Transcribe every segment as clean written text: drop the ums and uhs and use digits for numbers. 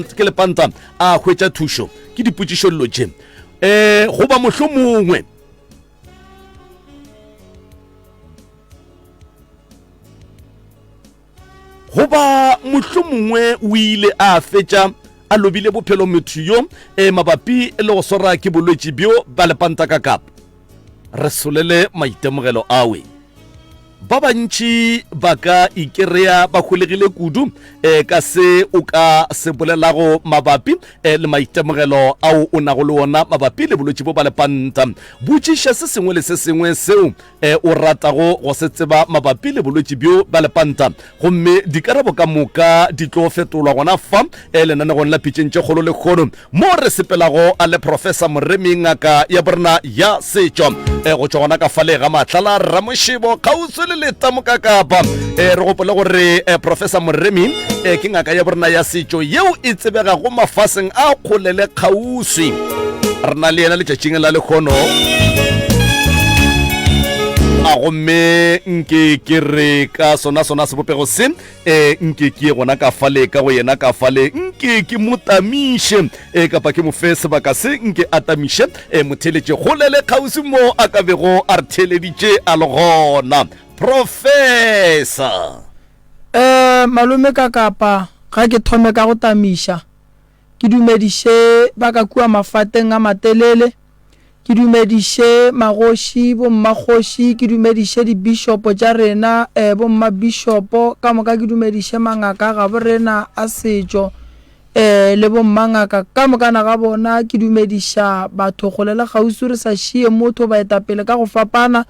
Ke lepanta a hwetša thušo? Ke dipotšišollo tše. E, goba mohlomongwe. Goba mohlomongwe o ile a fetša a lobile bophelo motho yo e mabapi le go swara ke bolwetši bjo ba lepanta ka kapa. Re solele maitemogelo awe. Ba bantši ba ka ikerea ba holegile kudu eh, ka se o ka se bolelago mabapi eh, le maitemogelo ao o nago le ona mabapi le bolwetši bo ba lepanta. Botšiša se sengwe le se sengwe seo eh, o ratago go se tseba mabapi le bolwetši bjo ba lepanta, gomme dikarabo ka moka di tlo fetolwa gona fa eh, lenanegong la Pitšeng tše Kgolo lehono. Mo re sepelago a le Professor Moremi, ngaka ya borena ya setšo, e, go tšwa gona ka fale ga Matlala Ramošebo, kgauswi le Letamo ka Kapa. E, re gopole gore e, Professor Moremi e, ke ngaka ya borena ya setšo yeo e tsebegago mafaseng a kgole le kgauswi. Re na le yena letšatšing la lekgono. A gomme nke ke re ka sona sona sebopego se E, nke ke ye gona ka fale ka go yena ka fale, nke ke mo tamiše, e, kapa ke mo fe sebaka se, nke a tamiše, e, mo theeletše kgole le kgauswi mo a ka bego a re theeleditše a le gona. Professor. E, malome ka kapa ga ke thome ka go tamiša, ke dumediše ba ka kua mafateng a matelele, Ke dumediše magoši, bommakgoši, ke dumediše dibishopo tša rena, eh, bommabišopo ka moka, ke dumediše mangaka a gabo rena a setšo, eh, le bommangaka ka mokana ga bona, ke dumediša batho kgole le kgauswi, re sa šie motho, baetapele ka go fapana,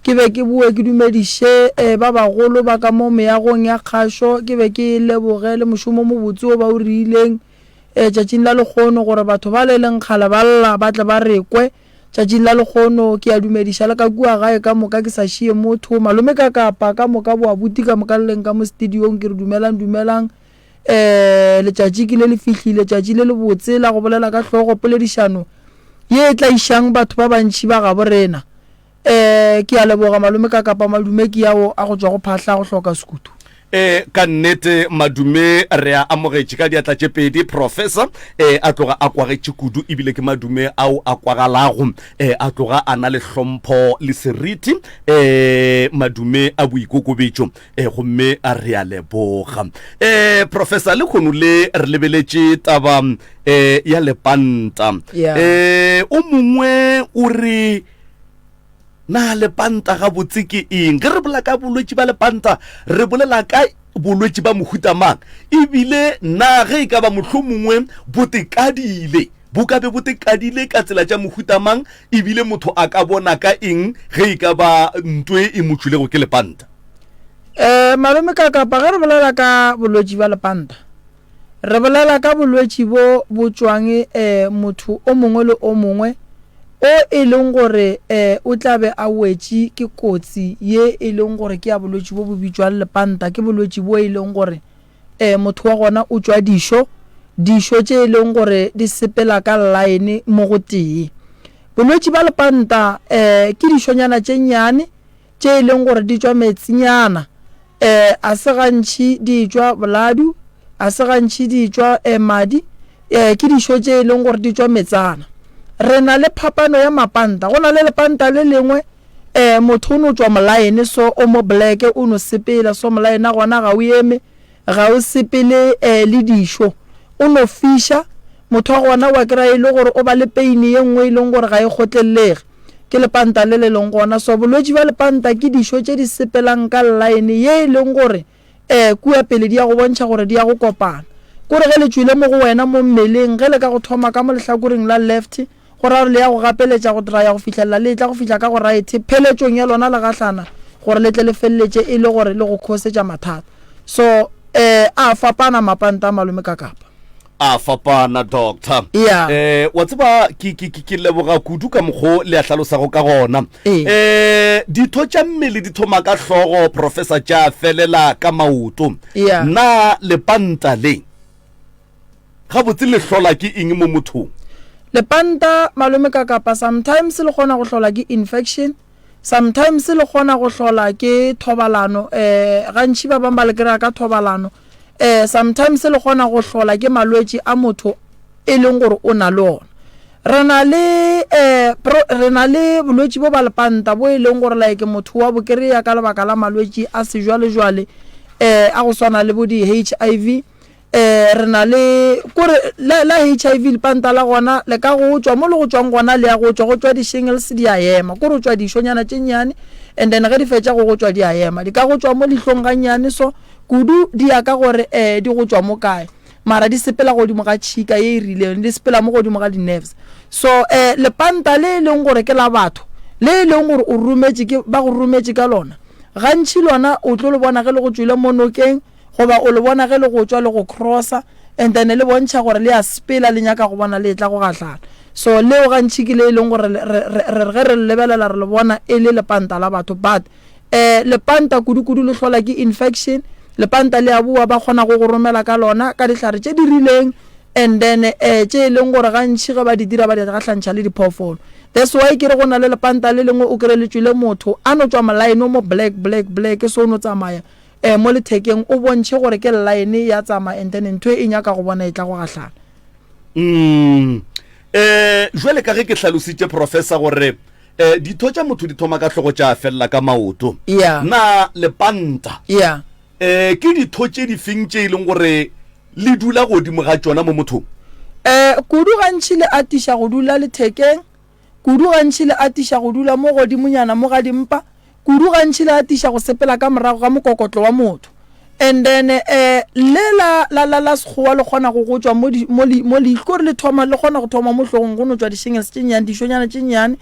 ke be ke boe ke dumediše, eh, ba bagolo ba ka mo meagong ya kgašo, ke be ke leboge le mošomo o mobotse wo ba o reileng, Ee, tšatšing la lekgono, gore batho bale e leng kgale ba lla ba tle ba re kwe. Tšatšing la lekgono, ke a dumediša le ka kua gae ka moka, ke sa šie motho. Malome ka kapa ka moka, boabuti ka moka le leng ka mo studiong, ke re dumelang, dumelang. Ee, letšatši ke le le fihlile, tšatši le lebotse la go bolela ka hlogo, poledišano ye e tla išang batho ba bantši ba gabo rena. Ee, ke a leboga malome ka kapa madume ke ao a go tšwa go phahla go hloka sekutu. E, ka nnete madume re a amogetše ka diatla tše pedi professor. E, a tloga a kwagetše kudu ebile ke madume ao a kwagalago. E, a tloga a na le hlompho le seriti. E, madume a boikokobetšo. E, gomme a re a leboga. E, professor lehono le re lebeletše taba e, ya lepanta. Yeah. E, o mongwe o re Na lepanta gabotse ke eng? Ge re bolela ka bolwetši ba lepanta, re bolela ka bolwetši ba mohuta mang? Ebile na ge e ka ba mohlomongwe bo tekadile, bo ka be bo tekadile ka tsela tša mohuta mang? Ebile motho a ka bona ka eng ge e ka ba nto e e mo tšwilego ke lepanta? Um malome Kakapa, ge re bolela ka bolwetši bja lepanta, Re bolela ka bolwetši bo bo tšwang motho o mongwe le o mongwe o e leng gore o tla be a wetše ke kotsi ye e leng gore ke ya bolwetši bo bo bitšwang lepanta. Ke bolwetši bo e leng gore motho wa gona o tšwa dišo, dišo tše e leng gore di sepela ka line mo go tee. Bolwetši ba lepanta ke dišonyana tše nnyane tše e leng gore di tšwa metsinyana, um a se gantši di etšwa boladu, a se gantši di etšwa um madi, um ke dišo tše e leng gore di tšwa metsana. Re na le phapano ya mapanta, go na le lepanta le lengwe um motho o no tšwa molaene so o mo bleke o no sepela so molaene gona ga o eme, Ga o sepele le dišo, o no fiša. Motho wa gona wa kry-a e le gore o ba le pain ye nngwe e leng gore ga e kgotlelelege. Ke lepanta le le leng gona. So bolwetši bja lepanta ke dišo tše di sepelang ka line ye e leng gore kua pele di ya go bontšha gore di ya go kopana. Kore ge le tšwile mo go wena mo mmeleng, ge le ka go thoma ka mo lehlakoreng la left, Go ra gore le ya go gapeletša go traya go fihlelela le etla go fihla ka go raethe pheletšong ya lona le gahlana gore le tle le feleletše e le gore le go khosetša mathata. So eh a fapana mapanta a malome ka kapa. A fapana doctor. Yeah. Eh wa tseba ke ke ke ke leboga kudu ka mokgo le a hlalosago ka gona. Ee. Eh ditho tša mmele di thoma ka hlogo professor tša felela ka maoto. Yeah. Na lepanta le Gabotse le hlola ke eng mo mothong? Lepanta malome ka kapa sometimes le kgona go hlola ke infection, sometimes le kgona go hlola ke thobalano um gantši ba bang ba le kry-a ka thobalano. Um sometimes le kgona go hlola ke malwetši a motho e leng gore o na le ona. Re na le um pro, re na le bolwetši bo ba lepanta bo e leng gore like motho wa bo kry-a ka lebaka la malwetši a sejwalejwale um a go swana le bo di-H_I_V. Um re na le kore la, la H_I_V lepanta la gona le ka go tšwa mo le go tšwang gona le ya go tšwa, go tšwa di-shingles di a ema, kore o tšwa dišonyana tše nnyane and then ge di fetša go go tšwa di a ema. Di ka go tšwa mo leihlong gannyane so, kudu di ya ka gore um di go tšwa mo kae. Mara di sepela godimo ga tšhika ye e rileng, di sepela mo godimo ga di-nerves. So um lepanta le e leng gore ke la batho, le e leng gore o rometše ke, ba go rometše ka lona, gantši lona o tlo le bona ge le go tšwile mo nokeng, goba o le bona ge le go tšwa le go crossa, and then le bontšha gore le a sepela, le nyaka go bona le etla go gahlana. So leo gantši ke le e leng gore re, re, re, re ge re le lebelela re le bona e le lepanta la batho, but um lepanta kudu-kudu le hlola ke infection. Lepanta le a bowa ba kgona go go romela ka lona ka dihlare tše di rileng and then um tše e leng gore gantši ge ba di dira ba di gahlantšha le diphoofolo. That's why ke re go na le lepanta le lengwe o kry-e le tšwile motho a no tšwa molaene o mo black black black so o no tsamaya um mo lethekeng o bontšhe gore ke line ya tsamaya and then ntho e nyaka go bona e tla go gahlana. Mm. Eh, jwale ka ge ke hlalositše professor gore eh, ditho tša motho di thoma ka hlogo tša felela ka maoto. Yeah. Na lepanta Yeah. eh, ke ditho tše di feng tše e leng gore le dula godimo ga tšona mo mothong? Eh, kudu gantši le atiša go dula lethekeng, kudu gantši le atiša go dula mo godimonyana mo ga dimpa, Kudu gantši le atiša go sepela ka morago ga mokokotlo wa motho. And then eh, le la, la, la, la Sekgowa le kgona go go tšwa mo, di, mo, li, mo leihlo, kore le thoma, le kgona go thoma mo hlogong go no tšwa di-shingles tše nnyane, dišonyana tše nnyane.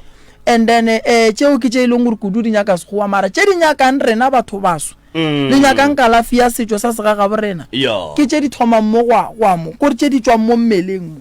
And then eh, tšeo ke tše e leng gore kudu di nyaka Sekgowa, mara tše di nyakang rena batho baso, le nyakang kalafi ya setšo sa segagabo rena, ke tše di thomang mo gwa, gwa mo, kore tše di tšwang mo mmeleng mo.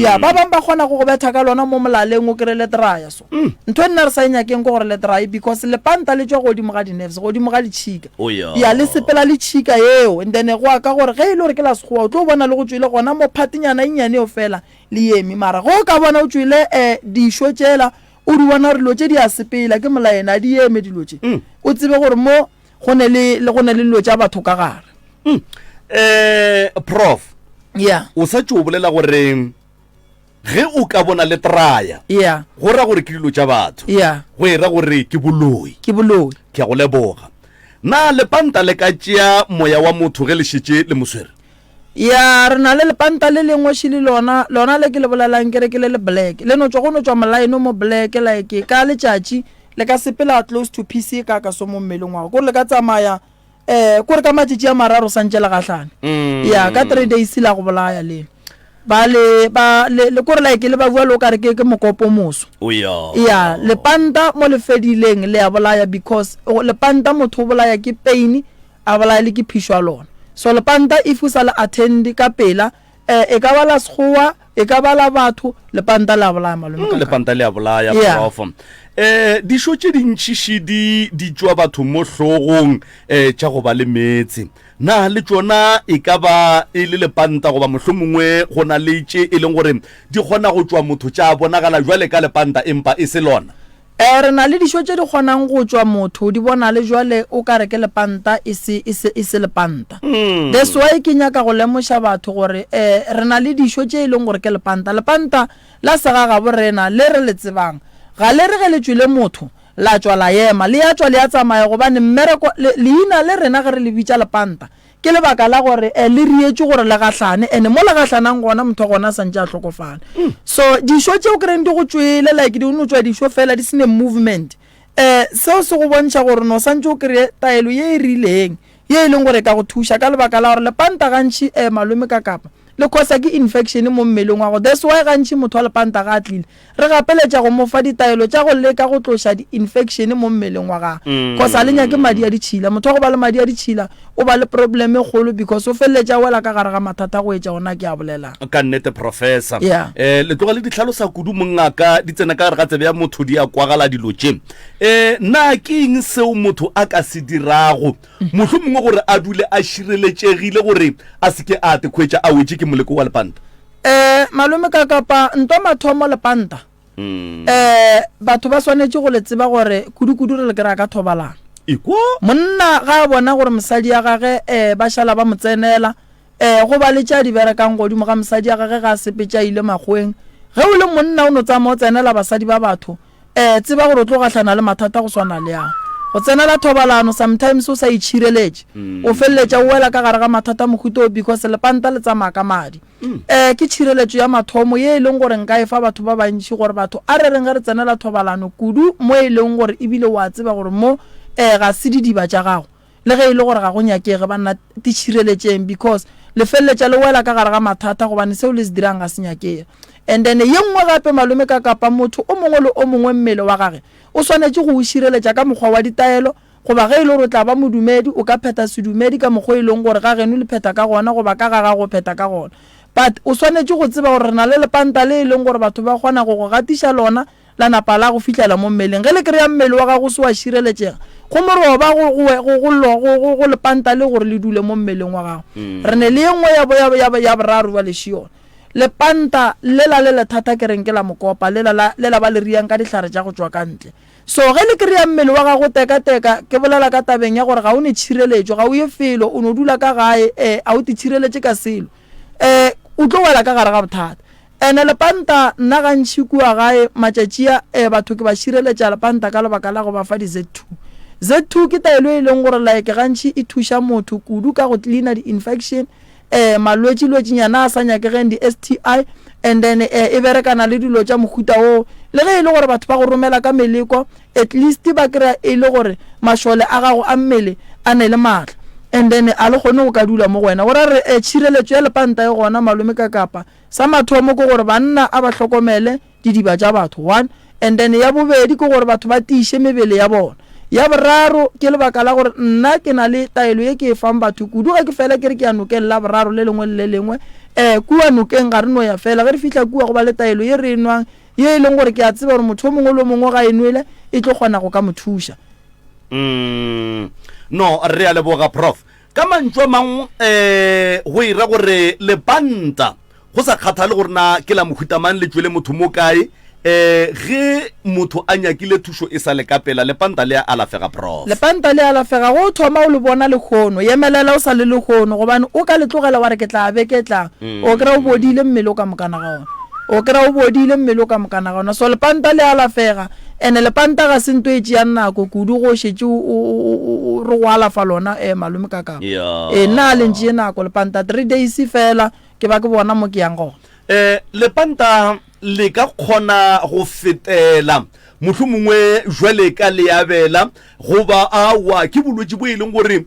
Ya, ba bang ba kgona go go betha ka lona mo molaleng o kry-e le draya so. Ntho e nna re sa e nyakeng ke gore le dry because lepanta le tšwa godimo ga di-nerves, godimo ga ditšhika. Ya, le sepela le tšhika yeo and then go ya ka gore ge e le gore ke la Sekgowa o tlo bona le go tšwele gona mo phatenyana e nnyane yeo fela le eme. Mara ge o ka bona o tšwele um dišo tšela O di bona gore dilo tše di a sepela, ke molaene, a di eme dilo tše. O tsebe gore mo go ne le, le go ne le dilo tša batho ka gare. Mm. Eh, Prof. Yeah. O sa tšo bolela gore ge o ka bona le traya. Yeah. Go ra gore ke dilo tša batho. Yeah. Go e ra gore ke boloi. Ke boloi. Ke a go leboga. Na lepanta le ka tšea moya wa motho ge le šetše le mo swere? Ya, re na le lepanta le lengwe šele lona, lona le ke le bolelang ke re ke le le black. Le no tšwa, go no tšwa molaene o mo black like ka letšatši le ka sepela close to piece e ka ka so mo mmeleng wa gago. Kore le ka tsamaya eh kore ka matšatši a mararo santše le gahlane. Ya, ka 3 days la go bolaya lele. Ba le ba le le kore like le ba bua le o kare ke ke mokopo o moso. Ya, lepanta mo le fedileng le a bolaya because lepanta motho o bolaya ke pain A bolaya le ke phišo ya lona. So lepanta if o sa le attend ka pela eh e ka ba la sekgowa e ka ba la batho lepanta le a bolaya malome ka Lepanta le a bolaya Yeah. prof. Eh dišo tše dintši šidi di tšwa batho mo hlogong eh tša go ba le meetse. Na le tšona e ka ba e le lepanta goba mohlomongwe go na le tše e leng gore di kgona go tšwa motho tša bonagala jwale ka lepanta empa e se lona? Ee, re na le dišo tše di kgonang go tšwa motho di bonale jwale o ka re ke lepanta e se, e se, e se lepanta. That's why ke nyaka go lemoša batho gore eh, re na le dišo tše e leng gore ke lepanta. Lepanta la segagabo rena le re le tsebang, ga le re ge le tšwele motho la tšwa la ema, le ya tšwa le ya tsamaya gobane mmereko, le, leina le rena ge re le bitša lepanta, Ke lebaka la gore le rietšwe gore le gahlane and mo le gahlanang gona motho wa gona a santše a hlokofala. So dišo tše o kry-eng di go tšwele like di no tšwa dišo fela di se ne movement um seo se go bontšha gore no santše o kry-e taelo ye e rileng ye e leng gore e ka go thuša ka lebaka la gore lepanta gantši um malome ka kapa le causa ke infection mo mmeleng wa gago. That's why gantši motho wa lepanta ga a tlile Re gapeletša go mo fa ditaelo tša go leka go tloša di-infection mo mmeleng wa gagwe. Cause a le nyake madi a ditšhila. Motho wa go ba le madi a ditšhila o ba le problem e kgolo because o feleletša a wela ka gare ga mathata go etša ona ke a bolelang. Ka nnete Professor. Yeah. Eh, le tloga le di hlalosa kudu mongaka, di tsena ka gare ga tsebe ya motho di a kwagala dilo tše. Eh, na ke eng seo motho a ka se dirago mohlomongwe gore a dule a šireletšegile gore a se ke a tekhwetša a wetše ke moleko wa lepanta? Eh, malome ka kapa ntwa mathomo lepanta. Eh, batho ba swanetše go le tseba gore kudu-kudu re le kry-a ka thobalano. Ekwa. Monna ga a bona gore mosadi ya gage eh, ba šala ba mo tsenela, Um go ba le tše a di berekang godimo ga mosadi ya gage ge a sepetše a ile makgoweng. Ge o le monna o no tsamaya o tsenela basadi ba batho, um tseba gore o tlo gahlana le mathata go swana le a. Go tsenela thobalano sometimes o sa itšhireletše, o feleletša o wela ka gare ga mathata mohuta wo because lepanta le tsamaya ka madi. Um ke tšhireletšo ya mathomo ye e leng gore nka e fa batho ba bantši gore batho a re reng ge re tsenela thobalano kudu mo e leng gore ebile o a tseba gore mo um ga se didiba tša gago. Le ge e le gore ga go nyakege, banna titšhireletšeng because le feleletša le wela ka gare ga mathata gobane seo le se dirang ga se nyakege. And then ye nngwe gape malome ka kapa motho o mongwe le o mongwe mmele wa gage o swanetše go o šireletša ka mokgwa wa ditaelo goba ge e le gore o tla ba modumedi o ka phetha sedumedi ka mokgwa o e leng gore ga geno le phetha ka gona goba ka ga gago o phetha ka gona. But o swanetše go tseba gore re na le lepanta le e leng gore batho ba kgona go go gatiša lona la napa la go fihlela mo mmeleng. Ge le kry-a mmele wa gago o se wa šireletšega, go moroba go, go, go, go, go, go, go, go lepanta le gore le dule mo mmeleng wa gago. Re ne le ye nngwe ya, ya, ya, ya boraro bjale še yona. Lepanta lela le lethata ke reng ke la mokopa, lela la, lela ba le riang ka dihlare tša go tšwa ka ntle. So ge le kry-a mmele wa gago o tekateka, ke bolela ka tabeng ya gore ga o ne tšhireletšo, ga o ye felo, o no dula ka gae, eh, a o titšhireletše ka selo, eh, o tlo wela ka gare ga bothata. Ene lepanta nna gantši kua gae matšatši a e batho ke ba šireletša lepanta ka lebaka la go ba fa di Z2. Z2 ke taelo e leng gore like gantši e thuša motho kudu ka go cleaner di infection eh malwetši lwetšinyana a sa nyakegeng di STI and then eh e berekana le dilo tša mohuta woo le ge e le gore batho ba go romela ka meleko at least ba kry-a e le gore mašole a gago a mmele a ne le maatla and then a le kgone go ka dula mo go wena go ra re eh tšhireletšo ya lepanta e gona malome ka kapa Sa mathomo ke gore banna a ba hlokomele didiba tša batho, one, and then ya bobedi ke gore batho ba tiiše mebele ya bona. Ya boraro ke lebaka la gore nna ke na le taelo ye ke e fang batho kudu ge ke fela ke re ke ya nokeng la boraro le lengwe le le lengwe. Eh, kua nokeng ga re no ya fela, ge re fihla kua go ba le taelo ye re e nwang ye e leng gore ke a tseba gore motho o mongwe le o mongwe ga e nwele e tlo kgona go ka mo thuša. Mm, no, re a leboga Prof. Ka mantšu a mangwe, um go e ra gore lepanta, go sa kgathale gore na ke la mohuta mang, le tšwele motho mo kae, um ge motho a nyakile thušo e sa le ka pela, lepanta le a alafega, Prof. Lepanta le alafega ge o thoma o le bona lehono. Yemelela o sa le lehono, gobane o ka le tlogela wa re ke tla be ke tla, o kry-a o bodile mmele o ka mokana ga ona. O kry-a o bodile mmele o ka mokana ga ona. So lepanta le alafega, and lepanta ga se nto e tšeang nako kudu go šetše o re go alafa lona um malome ka kapa. Ee, nna ga le ntšee nako lepanta, three days fela ke ba ke bona mo ke yang gona. Um lepanta le ka kgona go fetela mohlomongwe jwale ka leabela goba aowa ke bolwetši bo e leng gore um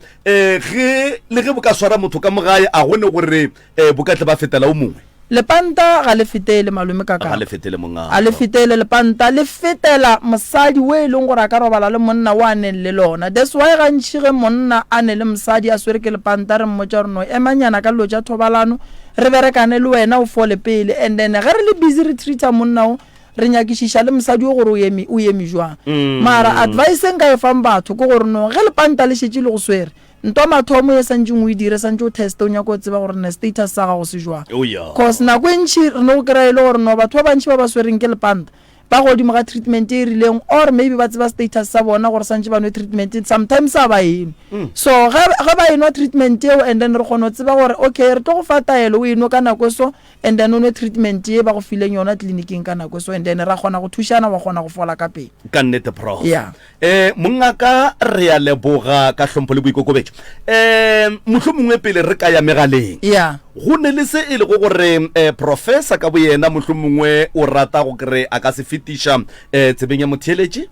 ge le ge bo ka swara motho ka mo gae a gone gore um bo ka tle ba fetela o mongwe. Lepanta ga le fetele, malome ka Ga le fetele, mongaka. Ga le fetele lepanta, le fetela mosadi wo e leng gore a ka robala le monna wo a neng le lona. That's why gantši ge monna a ne le mosadi a swere ke lepanta re mmotša gore no emanyana ka dilo tša thobalano re berekane le wena o fole pele and then ge re le busy re treat-a monna wo re nyakišiša le mosadi wo gore o eme o eme jwang. Mara advice e nka e fang batho ke gore no ge lepanta le šetše le go swere Ntwa mathomo ye santšeng o e dire santše o teste o nyaka go tseba gore ne status sa gago se jwang. Oh yeah. Cause nako e ntši re no go kry-a e le gore no batho ba bantši ba ba swereng ke lepanta ba godimo ga treatment e rileng or maybe ba tseba status sa bona gore santše ba nwe treatment sometimes a ba enwe. So ge ge ba enwa treatment eo and then re kgona go tseba gore okay re tlo go fa taelo o enwe ka nako e so and then o nwe treatment ye ba go fileng yona clinic-ing ka nako e so and then ra kgona go thušana wa kgona go fola ka pele. Ka nnete Prof. Yeah. E, mongaka, re a leboga ka hlompho le boikokobetšo. E, mohlomongwe pele re ka ya megaleng, Ya. go ne le se e lego gore e, professor ka boyena mohlomongwe o rata go kre a ka se fetiša e, tsebeng ya motheeletši?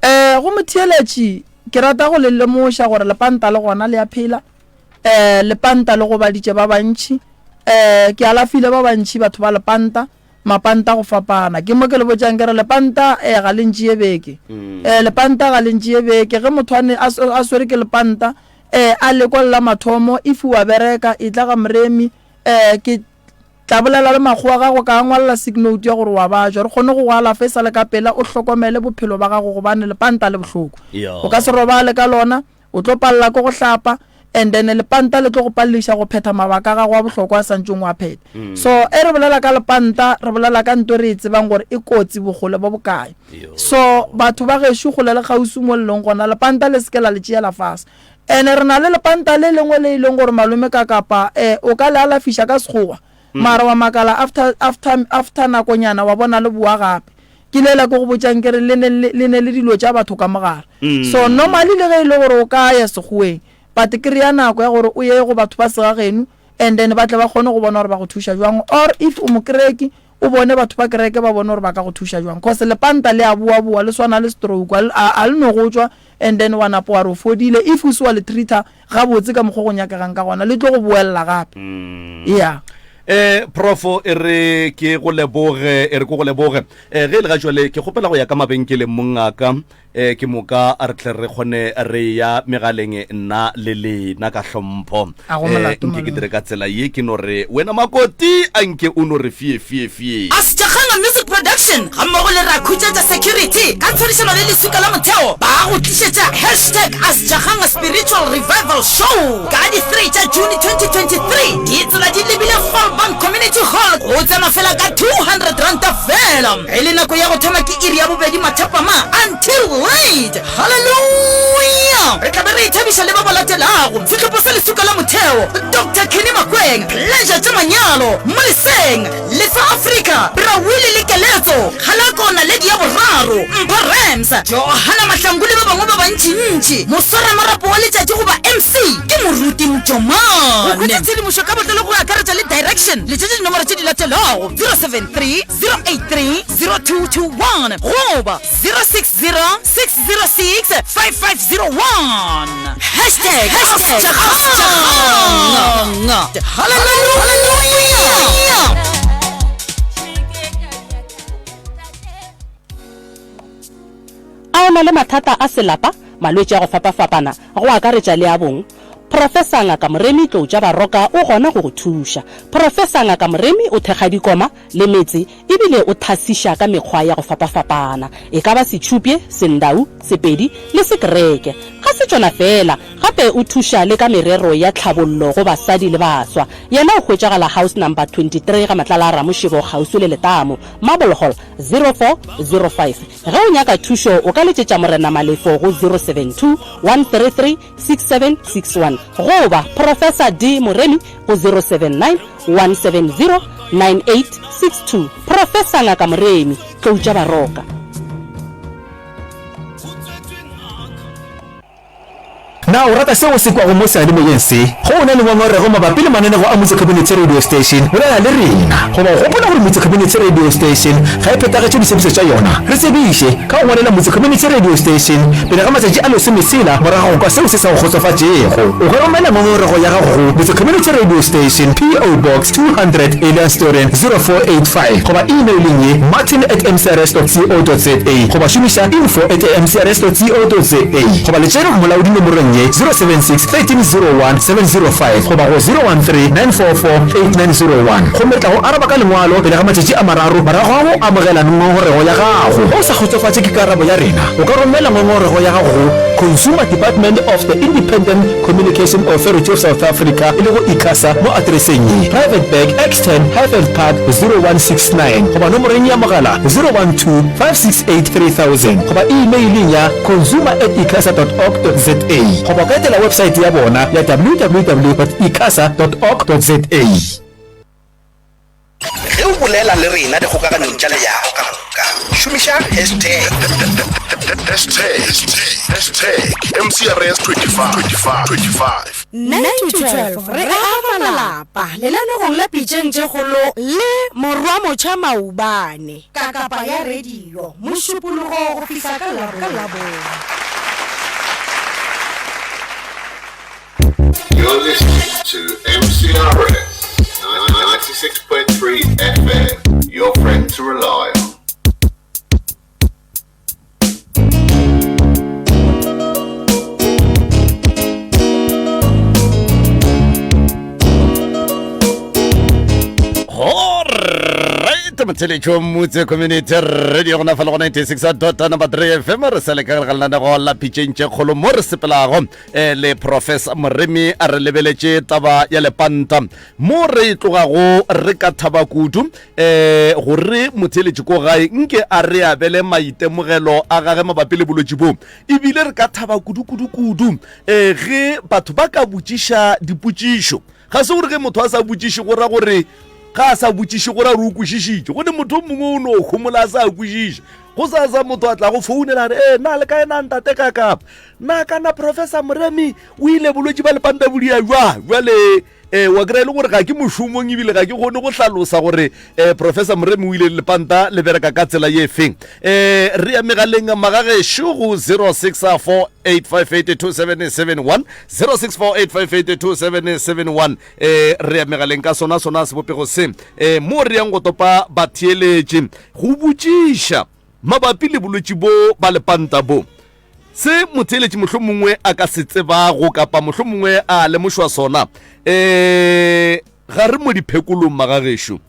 E, go motheeletši, ke rata go le lemoša gore lepanta le gona le a phela. E, lepanta le gobaditše ba bantši. E, ke alafile ba bantši batho ba lepanta. Mapanta go fapana. Ke mo ke le botšang ke re lepanta eh ga le ntšee beke. Eh lepanta ga le ntšee beke. Ge motho a ne a a swere ke lepanta eh a lekwa le la mathomo if wa bereka etla ga Moremi eh ke tla bolela le makgowa gago ka ngwalela sick note ya gore wa bajwa re kgone go go alafa e sa le ka pela o hlokomele bophelo ba gago gobane lepanta le bohloko. O ka se robale ka lona. O tlo palela ke go hlapa. And then lepanta le tlo go palediša go phetha mabaka a gago a bohlokwa a santšong o a phetha. So e re bolela ka lepanta, re bolela ka nto e re e tsebang gore e kotsi bokgole bo bokae. So batho ba gešo kgole le kgauswi mo le leng gona, lepanta le se ke la le tšeela fase. Ene re na le lepanta le lengwe le e leng gore malome ka kapa eh, o ka le alafiša ka sekgowa, mara wa makala after, after, after nakonyana wa bona le bowa gape. Ke lela ke go botšang ke re le ne le, le ne le dilo tša batho ka mogare. So normally le ge e le gore o ka ya sekgoweng, but kry-a nako ya gore o ye go batho ba segageno and then ba tle ba kgone go bona gore ba go thuša jwang, or if o mokereki o bone batho ba kereke ba bone gore ba ka go thuša jwang, cause lepanta le a boa-boa le swana le stroke, a, a, a le no go tšwa and then wa napa wa re o fodile, if o se wa le treat-a gabotse ka mokgwa o go nyakegang ka gona le tlo go boelela gape. Yeah. Eh, Prof, e re ke go leboge, e re ke go leboge. Eh, ge e le ga jwale ke kgopela go ya ka mabenkeleng mongaka, eh, ke moka a re tle re kgone re ya megaleng nna le lena ka hlompho. A go Eh, molato, nke ke malome. dire ka tsela ye ke no re wena makoti a nke o no re fie fie fie. Asitshakganga Music Production gammogo le Rakhutšetša Security ka tshwarišano le Leswika la Motheo ba go tlišetša Hashtag Asitshakganga Spiritual Revival Show ka di 3 tša June 2023. Ditsela di lebile Vaalbank Community Hall go tsena fela ka R200 fela. E le nako ya go thoma ke iri ya bobedi mathapama until late. Hallelujah! Re tla be re ithabiša le ba ba latelago, Sehlopha sa Leswika la Motheo, Doctor Kenny Makweng, Pleasure tša Manyalo, Moleseng, Lefa Afrika, Bra Willie le Keletso, Kgalako Naledi ya Boraro, Mpho Rams, Johana Mahlangu le ba bangwe ba bantšintši. Moswaramarapo wa letšatši goba MC ke Moruti Mjomane. Go hwetša tshedimošo ka botlalo go akaretša le direction, letšetša dinomoro tše di latelago, 073 083 0221 goba 060 606 5501. Hashtag Hallelujah. Hallelujah. A o na le mathata a selapa, malwetši a go fapafapana, go akaretša le a bong? Professor Ngaka Moremi Tloutša Baroka o gona go go thuša. Professor Ngaka Moremi o thekga dikoma le metse ebile o thasiša ka mekgwa ya go fapafapana, e ka ba Setšhupye, Sendau, Sepedi le Sekereke. Ga se tšona feela, gape o thuša le ka merero ya tlhabollo go basadi le baswa. Yena o hwetšagala House Number 23 ga Matlala a Ramošego kgauswi le Letamo, Marble Hall, 0405. Ge o nyaka thušo o ka letšetša Morena Malefo go 072 133 6761 goba Professor D Moremi go 079 170 9862. Professor Ngaka Moremi, Tlou tša Baroka. Na o rata seo o se kwago mo seyalemoyeng se? Ge o na le ngongorego mabapi le mananego a Motse Community Radio Station, bolela le rena. Goba o gopola gore Motse Community Radio Station ga e phethagetše ditshepišo tša yona? Re tsebiše ka go ngwalela Motse Community Radio Station pele ga matšatši a lesometshela morago ga go kwa seo se sa go kgotsofatšego. O ka romela ngongorego ya gago go Motse Community Radio Station, PO Box 200, Elianstoren 0485 goba e-mailing ye martin at mcrs dot co dot za goba šomiša info at mcrs dot co dot za goba letšere molaodi nomorong ye 076 1301 705 goba go 013 944 8901 gomme re tla go araba ka lengwalo pele ga matšatši a mararo morago ga go amogela ngongorego ya gago. Ge o sa kgotsofatše ke karabo ya rena, o ka romela ngongorego ya gago go Consumer Department of the Independent Communication Authority of South Africa e lego ICASA mo atereseng ye, Private Bag, X10, Highveld Park, 0169 goba nomoreng ya mogala 012 568 3000 goba e-meileng ya consumer at icasa dot org dot za goba o ka etela websaete ya bona ya www dot icasa dot org dot za. Ge o bolela le rena dikgokaganyong tša leago ka moka, šomiša hashtag. Hashtag, hashtag MCRS25, 25, 25. 9 to 12 re aga malapa lenanegong la Pitšeng tše Kgolo le Morwa Motšha Maubane. Kakapa ya radio, Mošupologo go fihla ka Labone. You're listening to MCRS 96.3 FM, your friend to rely on. Alright, Motheletšo Motse Community Radio gona fa le go 96 dot number 3 FM re sa le ka ga lenanego la pitšeng tše kgolo mo re sepelago eh, le Professor Moremi a re lebeletše taba ya lepanta mo re e tlogago re ka thaba kudu eh gore motheletši ko gae nke a re abele maitemogelo a gage mabapi le bolwetši bo ebile re ka thaba kudu kudu kudu eh ge batho ba ka botšiša dipotšišo Ga se gore ge motho a sa botšiše go ra gore ga a sa botšiše go ra gore o kwešišitše. Go ne motho o mongwe o no homola a sa kwešiše. Go sa sa motho a tla go founela a re, Ee, na le kae na ntate Kakapa? Na kana Professor Moremi o ile bolwetši ba lepanta bo dia jwang? Bjale eh, wa kry-a e le gore ga ke mošomong ebile ga ke kgone go hlalosa gore eh, Professor Moremi o ile lepanta le bereka ka tsela ye feng. Eh, re ya megaleng magagešo go 0648582771 0648582771 eh, re ya megaleng ka sona sona sebopego se eh, mo re yang go topa batheeletši go botšiša mabapi le bolwetši bo ba lepanta bo se motheeletši mohlomongwe a ka se tsebago kapa mohlomongwe a lemošwa sona um ga re mo diphekolong magagešo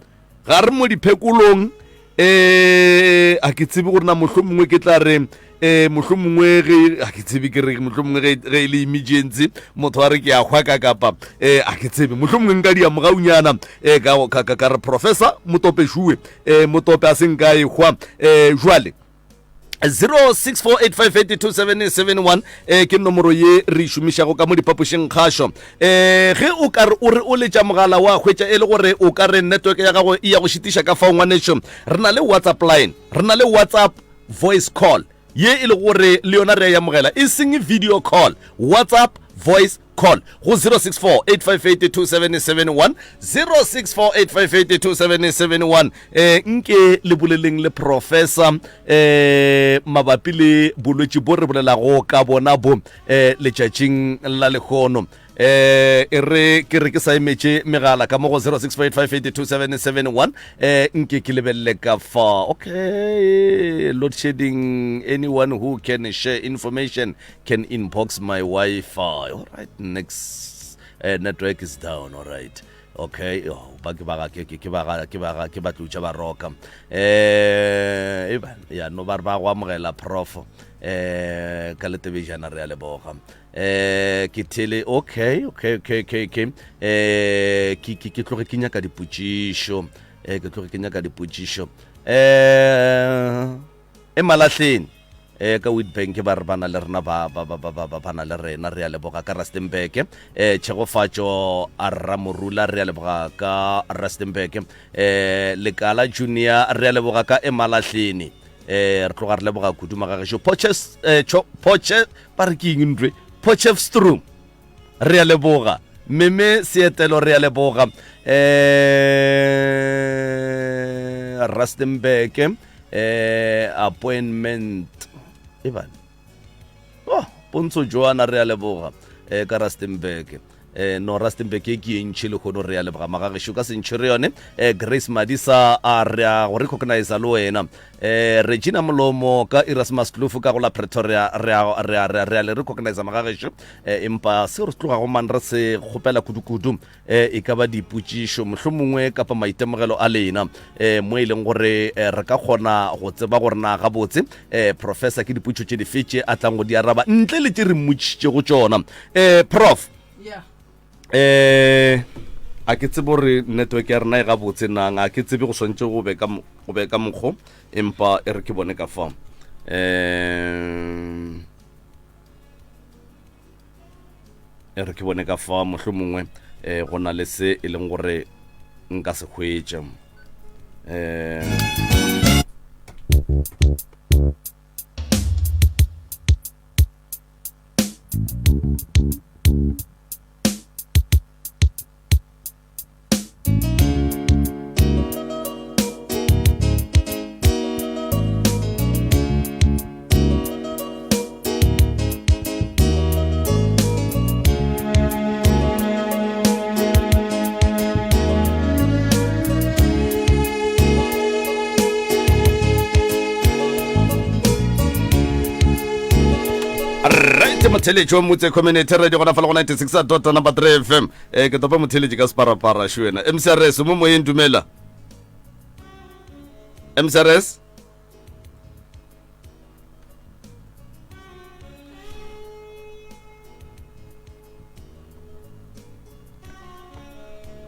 Ga re mo diphekolong eh a ke tsebe gore na mohlomongwe ke tla re eh mohlomongwe ge a ke tsebe ke re mohlomongwe ge ge e le emergency motho a re ke a hwa ka kapa eh a ke tsebe mohlomongwe nka di amogaunyana eh ka ka ka re professor motope shuwe eh motope a se nka e hwa eh jwale 0648582771 eh ke nomoro ye re e šomišago ka mo diphapošing kgašo eh ge o ka re o re o letša mogala wa hwetša e le gore o ka re network ya gago e ya go šitiša ka fao ngwanešo re na le whatsapp line re na le whatsapp voice call ye e le gore le yona re ya e amogela e seng video call whatsapp voice call go 0648582771 0648582771 eh nke le boleleng le professor eh mabapi le bolwetši bo re bolelago ka bona bo eh letšatšing la lehono eh e re ke re ke sa emetše megala ka mo go 0648582771 eh nke ke lebelele ka fa okay load shedding anyone who can share information Can inbox my Wi-Fi. All right, next uh, network is down. All right. Okay, oh, ba ke ba ke ke ba ke ba ke ba tlutša ba roka. Eh, e ba ya no ba re ba go amogela prof. Eh, ka letebejana re a leboga. Eh, ke thele okay, okay, okay, okay, okay. Eh, ke ke ke tloge ke nyaka dipotšišo. Eh, ke tloge ke nyaka dipotšišo. Eh, e malahleng. E, ka Witbank ba re ba na le rena ba ba ba ba ba ba na le rena re a leboga ka Rustenburg e Tshegofatšo a Ramorula re a leboga ka Rustenburg e Lekala Junior re a leboga ka Emalahleni e re tloga re leboga kudu magagešo Potches eh, cho, Potche ba re ke eng ntwe Potchefstroom re a leboga meme seetelo re a leboga eh Rustenburg eh appointment e bane oh pontsho joana re a leboga eh ka Rustenburg eh no Rustenburg e ke e ntšhi le kgono re a leboga magagešo ka sentšhi re yone eh Grace Madisa a re a go recognize le wena eh Regina Molomo ka Erasmus Kloof ka go la Pretoria re a re a re a le recognize magagešo eh empa se re tloga go man re se kgopela kudu-kudu eh e ka ba dipotšišo mohlomongwe kapa maitemogelo a lena eh mo e leng gore eh, re ka kgona go tseba gore na gabotse eh professor ke dipotšišo tše dife tše a tlang go di araba ntle le tše re mmotšišitšego tšona eh prof yeah. Eh, a ke tsebe gore network ya rena e gabotse nang, a ke tsebe go swantše go be ka go be ka mokgo, empa e re ke bone ka fa. Eh, e re ke bone ka fa mohlomongwe eh go na le se e leng gore nka se hwetša. Eh Right motheletši wa Motse Community Radio gona fa le go 96 dot number 3 FM. Eh ke topa motheletši ka separapara šo wena. MCRS mo moyeng dumela. MCRS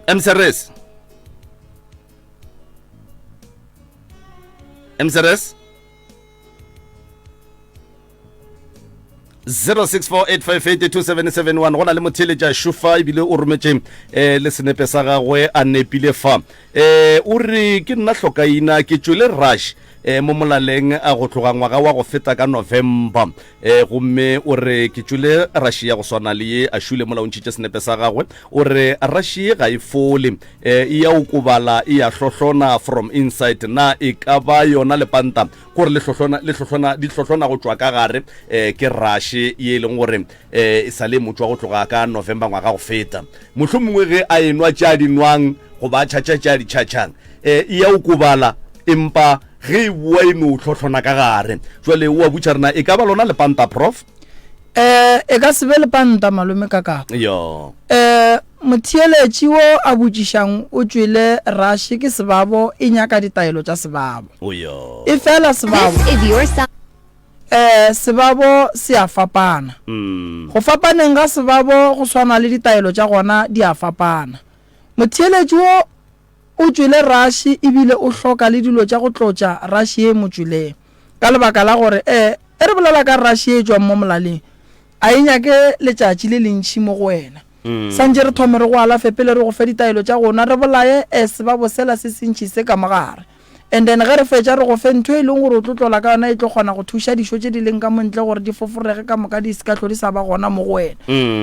MCRS MCRS 0648582771 go na le motheeletša šofa ebile o rometše um le senepe sa gagwe a nepile fa um o re ke nna hlokaina ke tšwele rush um mo molaleng a go tloga ngwaga wa go feta ka november um gomme o re ke tšwele rush ya go swana le ye a šule mola o ntšhitše senepe sa gagwe o re rush ye ga e fole um e ya okobala e ya hlohlona from inside na e ka ba yona lepanta Gore le hlohlona, le hlohlona, di hlohlona go tšwa ka gare, eh, ke raše ye e leng gore eh, e sa le motšwa go tloga ka November ngwaga go feta. Mohlomongwe ge a enwa tše a di nwang goba a tšhatša tše a di tšhatšang, eh, e ya okobala, empa ge e boa e no hlohlona ka gare. Jwale o a butša rena, e ka ba lona lepanta, Prof? Eh, e ka se be lepanta, malome Kakapa. Yo. Eh, motheeletši wo a botšišang o tšwele raše ke sebabo e nyaka ditaelo tša sebabo. O yo. Efela sebabo. This is your sound. Eh, sebabo se a fapana. Mm. Go fapaneng ga sebabo go swana le ditaelo tša gona di a fapana. Motheeletši wo O tšwele raše e bile o hloka le dilo tša go tlotša raše ye e mo tšweleng. Ka lebaka la gore e, e re bolela ka raše ye e tšwang mo molaleng, a e nyake letšatši le lentši mo go wena. Santše re thome re go alafe pele re go fe ditaelo tša go nwa, re bolaye e sebabo sela se sentši se ka mo gare. And then ge re fetša re go fe ntho e leng gore o tlo tlola ka yona e tlo kgona go thuša dišo tše di leng ka mo ntle gore di foforege ka moka di se ka hlo di sa ba gona mo go wena.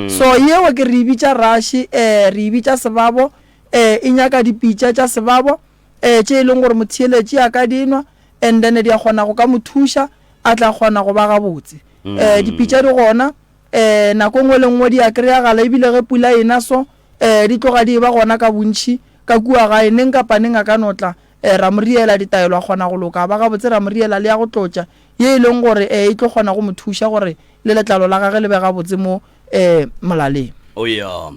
So yeo ke re e bitša raše, e re e bitša sebabo, Ee, e nyaka dipitša tša sebabo, ee, tše e leng gore motheeletši a ka di nwa, and then di a kgona go ka mo thuša, a tla kgona go ba gabotse. Ee, dipitša di gona, ee, nako e nngwe le nngwe di a kry-agala, ebile ge pula e na so, ee, di tloga di eba gona ka bontši ka kua gae, neng kapa neng a ka no tla, ee, ra mo riela ditaelo a kgona go loka, a ba gabotse, ra mo riela le ya go tlotša, ye e leng gore, ee, e tlo kgona go mo thuša gore le letlalo la gage le be gabotse mo eh molaleng. O ya.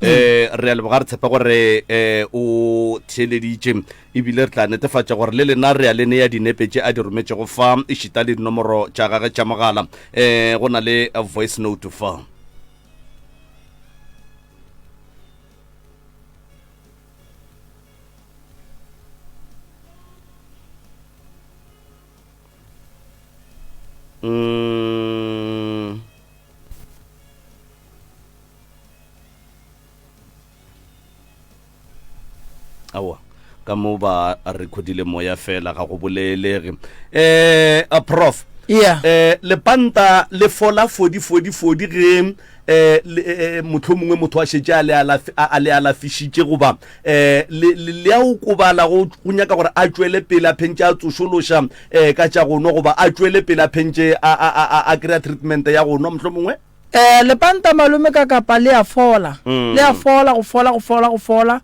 Eh re a leboga re tshepa gore eh o theeleditše ebile re tla netefatša gore le lena re a le nea dinepe tše a di rometšego fa ešita le dinomoro tša gage tša mogala. Eh go na le voice note fa. Mm. Aowa, ka mo ba recordile moya fela ga go bolelege. Eh, a prof. Yeah. Eh, lepanta le fola fodi fodi fodi ge eh, eh, mohlomongwe motho a šetše a le alafi, a le alafišitše goba eh, le, le, le a okobala go, go nyaka gore a tšwele pele a phentše a tsošološa eh, ka tša go nwa goba a tšwele pele a phentše a, a, a, a, a kry-a treatment ya go nwa mohlomongwe? Eh, lepanta malome ka kapa le a fola. Mm. Le a fola, go fola, go fola, go fola.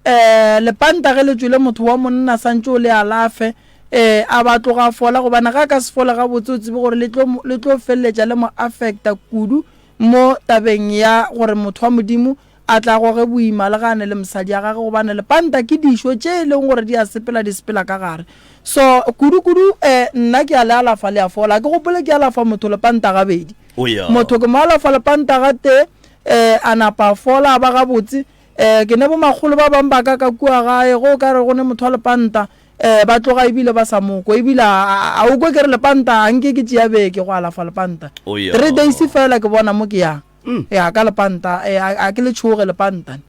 Eh, lepanta ge le tšwele motho wa monna santše o le alafe, eh, a ba tloga a fola gobane ga a ka se fole gabotse o tsebe gore le tlo, le tlo feleletša le mo affecta kudu mo tabeng ya gore motho wa Modimo a tla goge boima le ga a ne le mosadi ya gage gobane lepanta ke dišo tše e leng gore di a sepela di sepela ka gare. So kudu-kudu eh, nna ke a le alafa le a fola. Ga ke gopole ke alafa motho lepanta gabedi. O ya. Motho ke mo alafa lepanta gatee, eh, a napa a fola a ba gabotse. Eh, ke ne bomakgolo ba bang ba ka ka kua gae, ge o ka re go ne motho wa lepanta, eh, ba tloga ebile ba sa mo kwe. Ebile a, a, a o kwe ke re lepanta, a nke ke tšea beke go alafa lepanta. O ya. Three days fela ke bona mo ke yang. Ya, ka lepanta, eh, a, a ke le tšhoge lepanta.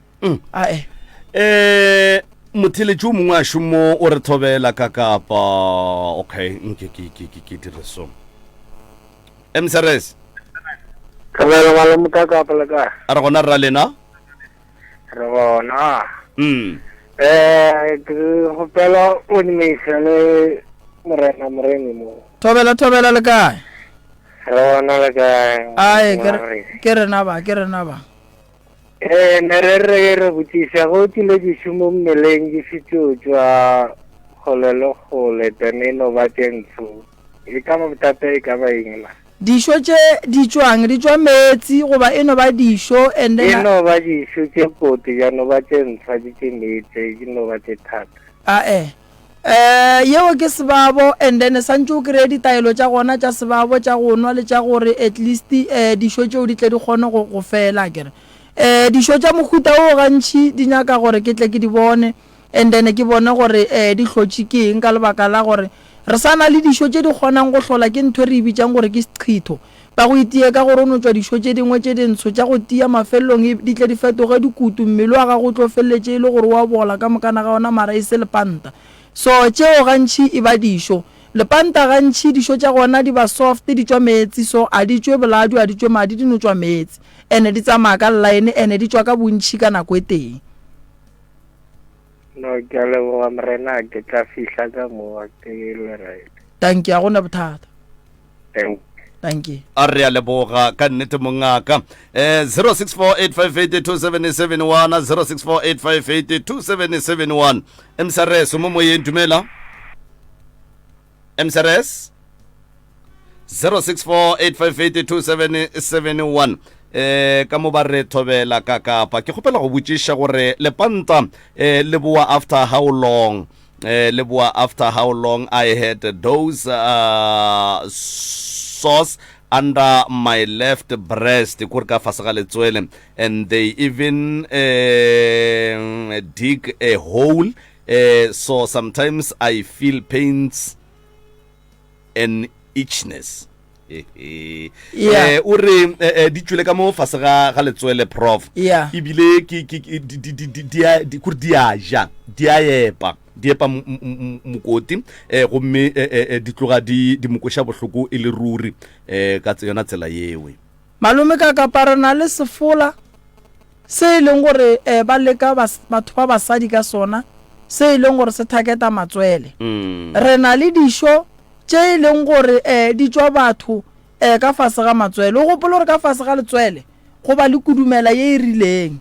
A eh. Eh, motheletši o mongwe a šomo o re thobela ka kapa. Okay, nke ke, ke, ke, ke dire so. MCRS. Thobela malome ka kapa le kae? A re gona rra lena? Re gona. Mm. Eh, ke kgopela o dumeisa le morena Moremi mo. Thobela thobela le kae? Re gona le kae? Ae, ke re ke rena ba, ke rena ba. Eh, ne re re re botšiša go tlile dišomo mmeleng di šetše tšwa kgole le kgole tene e no ba tše ntsho. E ka ba bothata e ka ba eng la? Dišo tše di tšwang? Di tšwa meetsi goba e no ba dišo and E then. no ba dišo tše kote, ya no ba tše ntsha, di tše meetse, di no ba tše thata. Ae. Eh, yeo ke sebabo and then santše o kry-e ditaelo tša gona tša sebabo tša go nwa le tša gore at least eh, dišo tšeo di tle di kgone go, go fela akere. Eh, dišo tša mohuta wo gantši di nyaka gore ke tle ke di bone and then ke bone gore eh, di hlotše ke eng ka lebaka la gore re sa na le dišo tše di kgonang go hlola ke ntho e re e bitšang gore ke seqhitho. Ba go itie ka gore o no tšwa dišo tše dingwe tše dintsho tša go tia mafelelong e di tle di fetoge dikutu, mmele wa gago o tlo feleletše e le gore o a bola ka mokana ga ona mara e se lepanta. So tšeo gantši e ba dišo. Lepanta gantši dišo tša gona di ba soft di tšwa meetsi so a di tšwe boladu a di tšwe madi di no tšwa meetsi ene di tsamaya ka line ene di tšwa ka bontši ka nako e tee. No, ke a leboga Morena, ke tla fihla ka moa ke le right. Dankie, a gona bothata. Thank Dankie. A re a leboga ka nnete mongaka. Eh 0648582771 0648582771 MSRS mo moyeng dumela. MSRS 0648582771 eh ka mo ba re thobela ka kapa ke kgopela go botšiša gore lepanta eh le boa after how long eh le boa after how long I had those uh, sores under my left breast kore ka fase ga letswele and they even uh, dig a hole uh, so sometimes I feel pains and itchness Yeah. Eh, o re eh, eh, di tšwele ka mo fase ga ga letswele prof Yeah. ebile ke ke ke- di di di di di a di kore di a ja di a epa di epa mo- mo- mo- mokoti eh gomme eh, eh, eh, di tloga di di mo kweša bohloko e le ruri eh ka tse- yona tsela yewe Malome ka kapa re na le sefola se e leng gore eh, ba leka bas, batho ba basadi ka sona se e leng gore se thaketa matswele. Re na le dišo tše e leng gore eh, di tšwa batho eh, ka fase ga matswele. O gopole gore ka fase ga letswele go ba le kudumela ye e rileng.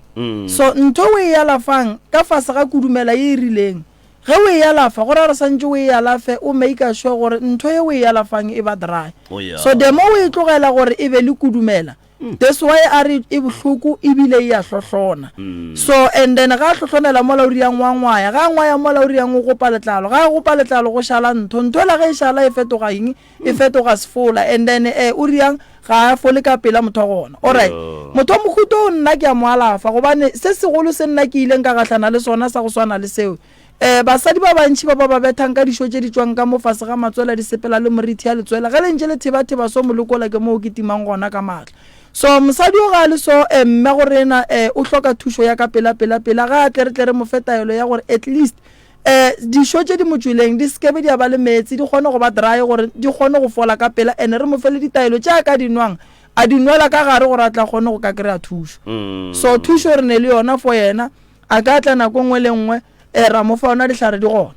So ntho o e alafang ka fase ga kudumela ye e rileng, ge o e alafa go ra gore santše o e alafe o maker sure gore ntho ye o e alafang e ba dry. Oh, yeah. So the more o e tlogela gore e be le kudumela, That's why a re e bohloko ebile e a hlohlona. So and then ga a hlohlonela mola o riang wa ngwaya, ga a ngwaya mola o riang o gopa letlalo, ga a gopa letlalo go šala ntho, ntho ela ge e šala e fetoga eng? E fetoga sefola and then eh o riang ga a fole ka pela motho wa gona. Alright, motho wa mohuta o nna ke a mo alafa gobane se segolo se nna ke ileng ka gahlana le sona sa go swana le seo Ee, basadi ba bantši ba ba ba bethang ka dišo tše di tšwang ka mo fase ga matswele di sepela le morithi ya letswele ge le ntše le thebatheba so molekola ke mo o kitimang gona ka maatla. So mosadi yo ga a le so eh, mme go rena eh, o hloka thušo ya ka pela pela pela ga a tle re tle re mo fe taelo ya gore at least eh, dišo tše di mo tšweleng di se ke be di a ba le meetse di kgone go ba dry gore di kgone go fola ka pela and re mo fe le ditaelo tše a ka di nwang a di nwela ka gare gore a tla kgone go ka kry-a thušo. So thušo re ne le yona for yena. A ka tla nako nngwe le nngwe, eh, ra mo fa ona dihlare di gona.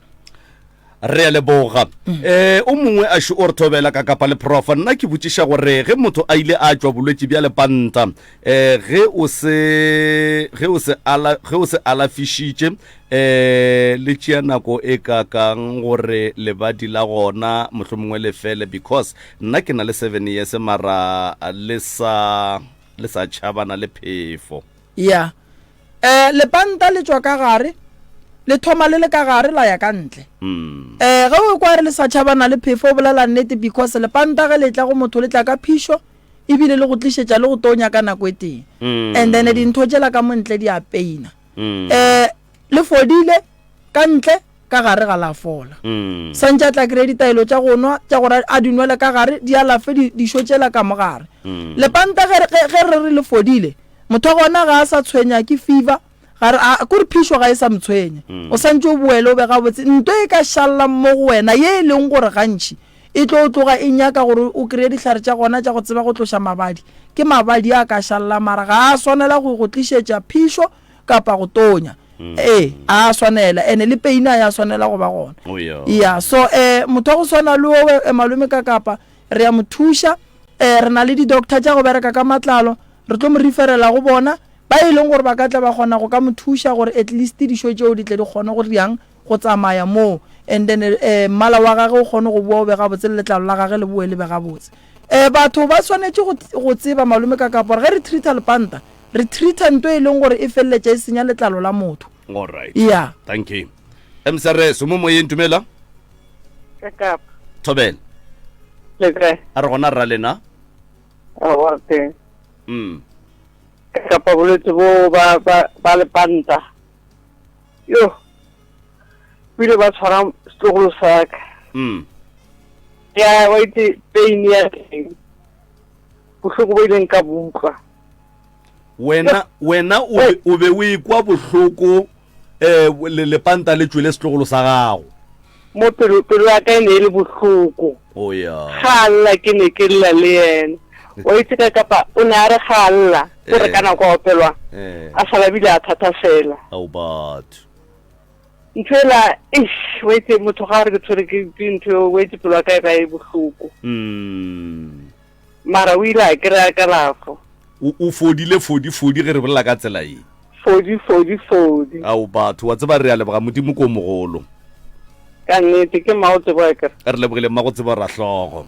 Re a leboga. Eh, o mongwe a šo o re thobela ka kapa le prof. Nna ke botšiša gore ge motho a ile a tšwa bolwetši bja lepanta, eh, ge o se ge o se ala ge o se alafišitše, eh, le tšea nako e kakang gore lebadi la gona mohlomongwe le fele because nna ke na le 7 years mara le sa le sa tšhabana le phefo. Ya. Eh, lepanta le tšwa ka gare, le thoma le le ka gare la ya ka ntle. Eh, ge o ekwa re le sa tšhabana le phefo o bolela nnete because lepanta ge le tla go motho le tla ka phišo ebile le go tlišetša le go tonya ka nako e tee. And then dintho tšela ka mo ntle di a paina. Eh, le fodile ka ntle ka gare ga la fola. Santše a tla kry-a ditaelo tša go nwa tša gore a di nwele ka gare di alafe di, dišo tšela ka mo gare. Lepanta ge, ge, ge re re le fodile, motho wa gona ga a sa tshwenya ke fever, ga re, a, kore phišo ga e sa mo tshwenya. O santše o boele o be gabotse. Nto e ka šallang mo go wena ye e leng gore gantši e tlo tloga e nyaka gore o kry-e dihlare tša gona tša go tseba go tloša mabadi, ke mabadi a ka šallang mara ga a swanela go go tlišetša phišo kapa go tonya. Ee, a swanela ene le pain a ya swanela go ba gona. Oh, yeah. Ya, so eh motho wa go swana le owe eh, malome ka kapa re ya mo thuša eh re na le di doctor tša go bereka ka matlalo re tlo mo referela go bona ba e leng gore ba ka tla ba kgona go ka mo thuša gore at least dišo tšeo di tle di kgone go riang go tsamaya moo and then eh mmala wa gage o kgone go boa o be gabotse le letlalo la gage le boe le be gabotse. Eh batho ba swanetše go go tseba malome ka kapa gore ge re treata lepanta Re treater nto e leng gore e feleletša e senya letlalo la motho. All right. Yeah. Thank you. MSRS, o mo moyeng, dumela. Ka Kapa. Thobela. Le kae? A re gona rra lena. Aowa re teng. Mm. Ka Kapa bolwetse bo ba ba ba lepanta. Yo. Bo ile ba tshwara setlogolo sa ka. Mm. Ya wa itse pain ya teng. Bohloko bo ileng ka bo utlwa. Wena wena o be o be o ikwa bohloko eh le lepanta le tšwele setlogolo sa gago. Mo pelo pelo ya ka e ne e le bohloko. O ya. Ga a lla ke ne ke lla le yena. Wa itse ka kapa o ne a re ga a lla o re ka nako a opelwa a sala bile a thatafela. Ao batho. Ntho ela eish wa itse motho ga a re ke tshwere ke ke ntho eo wa itse pelo ya ka e ba e bohloko. Mm. Mara o ile a kry-a kalafo. O o fodile fodi fodi ge re bolela ka tsela ye. Fodi fodi fodi. Ao batho wa tseba re a leboga Modimo ko mogolo. Ka nnete ke mma o tsebo akere. Re lebogile mma go tsebo rahlogo.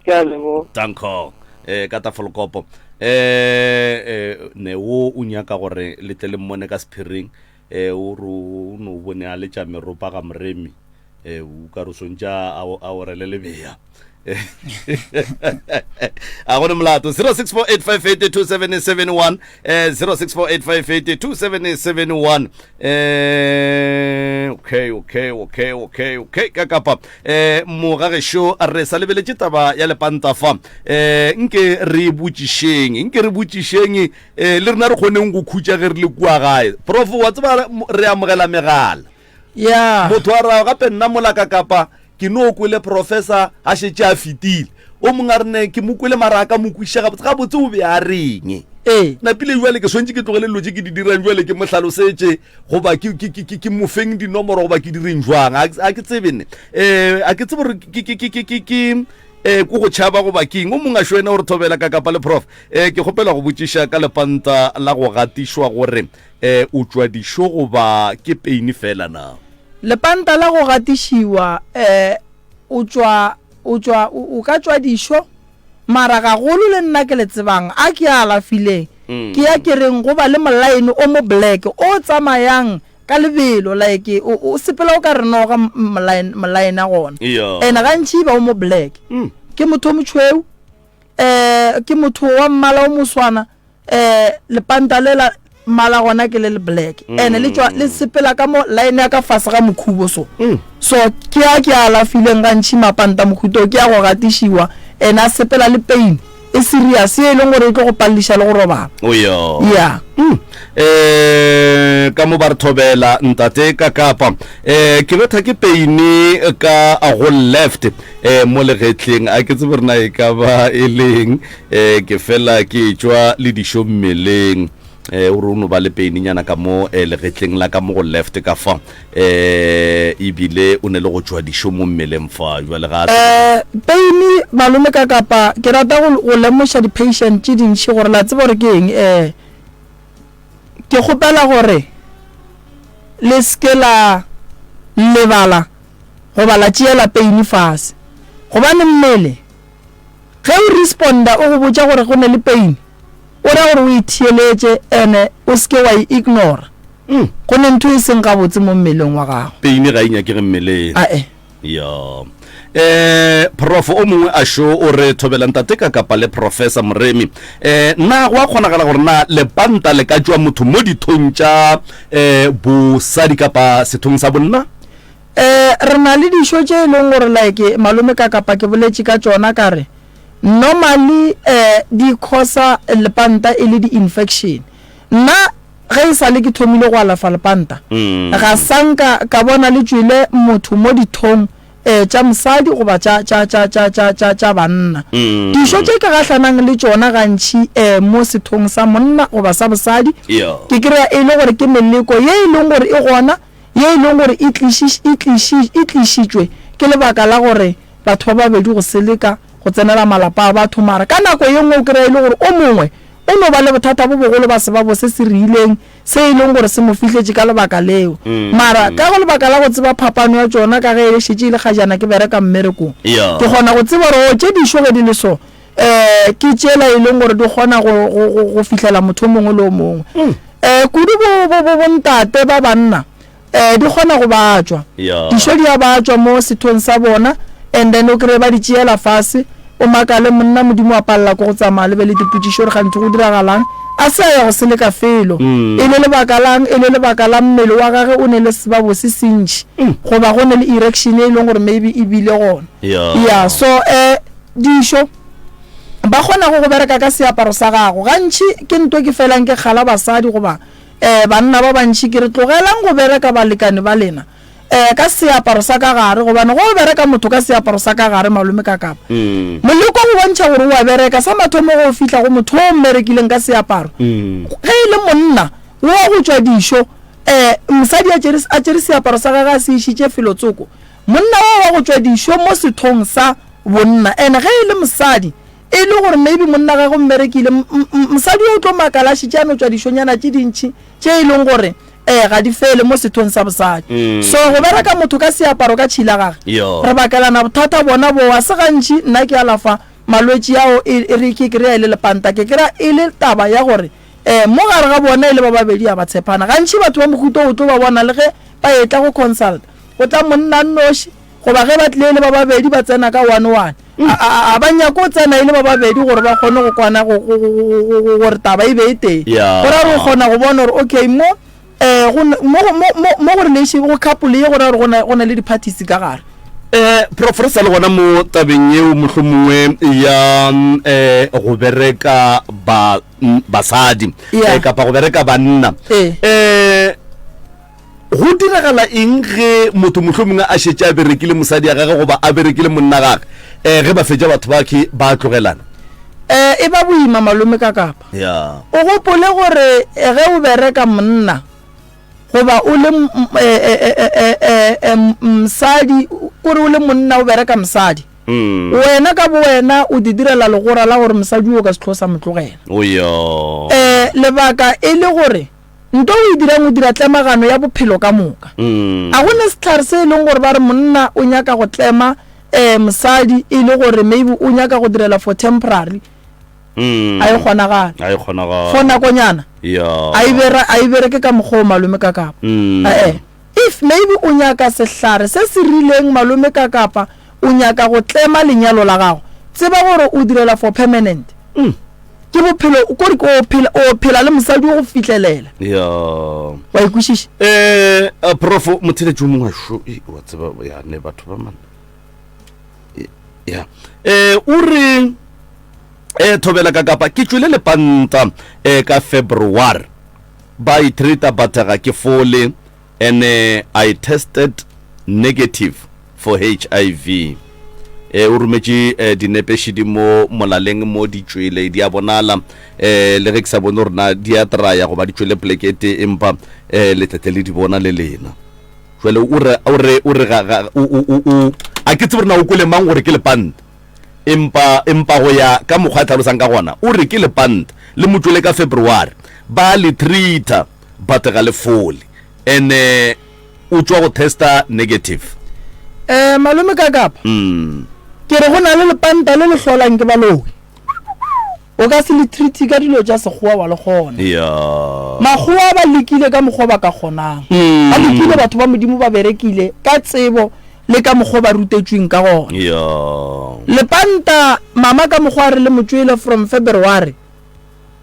Ke a leboga. Danko eh ka tafolkopo eh eh ne wo o nyaka gore le tle le mmone ka sephiring eh o re o no bone a letša meropa ga moremi eh o ka re o swantše a a orele lebea a gone molato 0648582771 eh 0648582771 eh okay okay okay okay okay ka kapa eh mogagešo re sa lebeletše taba ya lepanta fa eh nke re botšišeng nke re botšišeng eh le rena re kgoneng go khutša ge re le kua gae prof wa tseba re amogela megala ya motho a ra gape nna mola ka kapa Ke no kwele professor a šetše a fetile. O mongwe a re ne ke mo kwele mara a ka mo kwešiša gabotse. Gabotse o be a reng? Ee. Napile bjale ke swanetše ke tlogele dilo tše ke di dirang bjale ke mo hlalosetše goba ke, ke, ke, ke, ke mo feng dinomoro goba ke direng jwang. A, a ke tsebe nne. Eh, a ke tsebe gore ke, ke, ke, ke, ke, ke eh, ko go tšhaba goba keng. O mongwe a šo ena o re thobela ka kapa le prof. Eh, ke kgopela go botšiša ka lepanta la go gatišwa gore eh, o tšwa dišo goba ke peini fela na? Lepanta la go gatišiwa, eh, o tšwa, o tšwa, o, o ka tšwa dišo, mara gagolo le nna ke le tsebang, a ke a alafileng, ke ya ke reng go ba le molaene o mo black o tsamayang ka lebelo, like o, o sepela o ka re noga molaene, molaene a gona. Yeah. And gantši e ba o mo black. Ke motho o motšhweu, eh, ke motho wa mmala o moswana, eh lepanta lela mmala gona ke le le black mm. ene le tšwa le sepela ka mo line ya ka fase ga mokhubo so mm. so ke a ke alafileng gantši mapanta mokhuto ke ya go gatišiwa ene a sepela le pain e serious e leng gore e tlo go palliša le go robala oh, yeah yeah mm. eh ka mo ba re thobela ntate ka kapa eh ke betha ke pain ka go left eh mo legetleng a ke tsebe rena e ka ba e leng Eh, ke fela ke etšwa le dišo mmeleng. Eh, o re o no ba le peininyana ka mo eh, legetleng la ka mo go left ka fa. Eh, ebile o ne le go tšwa dišo mo mmeleng fa. Jwale ga a tsebe. Eh, peini malome ka kapa ke rata go, go lemoša di-patient tše dintši gore la tseba gore ke eng. Eh, ke kgopela gore le se ke la lebala goba la tšeela peini fase gobane mmele Ge o responda o go botša gore go ne le pain, o ra gore o e theeletše ene o se ke wa e ignora. Go ne ntho e seng gabotse mo mmeleng wa gago. Pain ga e nyakege mmeleng. Ae. Ya. Eh, Prof o mongwe a šo o re thobela ntate ka kapa le Professor Moremi. Eh, na go a kgonagala gore na lepanta le ka tšwa motho mo dithong tša eh bosadi kapa sethong sa bonna? Eh, re na le dišo tše e leng gore like malome ka kapa ke boletše ka tšona ka re normally eh di causa lepanta e le di-infection. Nna ge e sa le ke thomile go alafa lepanta ga sa nka ka bona le tšwele motho mo dithong eh tša mosadi goba tša tša tša tša tša tša tša banna. Dišo tše ke gahlanang le tšona gantši eh mo sethong sa monna goba sa bosadi ke kry-a e le gore ke meleko ye e leng gore e gona ye e leng gore e tlišiš, e tliši, e tlišitšwe ke lebaka la gore batho ba babedi go seleka go tsenela malapa a batho mara ka nako ye nngwe o kry-a e le gore o mongwe o no ba le bothata bo bogolo ba sebabo se se rileng se e leng gore se mo fihletše ka lebaka leo mara ka go lebaka la go tseba phapano ya tšona ka ge e šetše e le kgajana ke bereka mmerekong ke kgona go tseba gore o tše dišo ge di le so um ke tšela e leng gore di kgona go, go, go, go fihlela motho o mongwe le o mongwe um kudu bo, bo, bo, bontate ba banna. Um di kgona go ba tšwa. Dišo di a ba tšwa mo sethong sa bona and then o kry-e ba di tšeela fase, o makale monna Modimo a palela ke go tsamaya le be le dipotšišo gore gantši go diragalang, a se a ya go seleka felo. E le lebaka lang? E le lebaka la mmele wa gage o ne le sebabo se sentši goba go ne le erection e leng gore maybe e bile gona. Yeah, so um dišo ba kgona go go bereka ka seaparo sa gago. Gantši ke nto ke felang ke kgala basadi goba Ee, banna ba bantši ke re tlogelang go bereka balekane ba lena ee, ka seaparo sa ka gare, gobane ge o bereka motho ka seaparo sa ka gare, malome ka kapa moleko go bontšha gore o a bereka. Sa mathomo ge o fihla go motho o mmerekileng ka seaparo, ge e le monna o wa go tšwa dišo, ee, mosadi a tšere, a tšere seaparo sa gage a se išitše felotsoko, monna o wa go tšwa dišo mo sethong sa bonna, and ge e le mosadi E le gore maybe monna gagwe o mmerekile, mosadi yo o tlo makala a šetše a no tšwa dišonyana tše dintši tše e leng gore um ga di fele mo sethong sa bosadi. So go bereka motho ka seaparo ka tšhila gage, re bakelana bothata bona boo. Ga se gantši nna ke alafa malwetši ao e re ke kry-a e le lepanta, ke kry-a e le taba ya gore um mo gare ga bona e le ba babedi ga ba tshepana. Gantši batho ba mohuta o tlo ba bona le ge ba etla go consult, go tla monna a nnoši, Goba ge ba tlile e le ba babedi ba tsena ka one one. A, a, a ba nyake go tsena e le ba babedi gore ba kgone go kwana go, go, go, go, go, go, gore taba e be e tee. Yeah. Go ra gore o kgona go bona gore okay mo eh go na- mo go- mo mo mo go relation go couple ye go ra gore go na go na le di-parties ka gare. Eh, Prof, re sa le gona mo tabeng yeo mohlomongwe ya eh, go bereka ba m- basadi Yeah. eh, kapa go bereka banna. Eh. Eh, Go diragala eng ge motho mohlomongwe a šetše a berekile mosadi ya gage goba a berekile monna gage? Um ge ba fetša batho ba ke ba tlogelana. Um e ba boima malome ka kapa. Ya. O gopole gore ge o bereka monna goba o le mosadi, kore o le monna o bereka mosadi, wena ka bowena o di direla legora la gore mosadi o ka se tlo sa mo tlogela. O yo. Um lebaka e le gore Nto o e dirang o dira tlemagano ya bophelo ka moka. A go ne sehlare se e leng gore ba re monna o nyaka go tlema um mosadi e le gore maybe o nyaka go direla for temporary? A e kgonagale. A e kgonagale. For nakonyana? Ya. A e bera, a e bereke ka mokgwa o malome ka kapa. Ee. If maybe o nyaka sehlare se se rileng malome ka kapa o nyaka go tlema lenyalo la gago, tseba gore o direla for permanent. Ke bophelo, kore ke o phela, o phela le mosadi o go fihlelela. Ya. Wa e kwešiša? Eh, prof, motheletši o mongwe šo, e, wa tseba, ya ne batho ba man. Ya. Eh, o re eh thobela ka kapa ke tšwele lepanta eh ka February. Ba e treata but ga ke fole and I tested negative for HIV. E, o rometše e, dinepe šidi mo molaleng mo di tšwele di a bonala e, le ge ke sa bone gore na di a traya goba di tšwele poleke e tee empa e, le tletle le di bona le lena. Jwale o re o re o re ga ga o o o o a ke tsebe gore na o kwele mang gore ke lepanta empa empa go ya ka mokgwa a tlhalosang ka gona o re ke lepanta le mo tšwele ka February ba le treater but ga le fole ene o tšwa go testa negative. Eh malome ka kapa Mm. ke re go na le lepanta le le hlolang ke baloi o ka se le treat ka dilo tša sekgowa wa le kgona Ya. makgowa ba lekile ka mokgwa ba ka kgonang Mm. ba lekile batho ba modimo ba berekile ka tsebo le ka mokgwa ba rutetšweng ka gona Ya. lepanta mama ka mokgwa a re le motšwele from february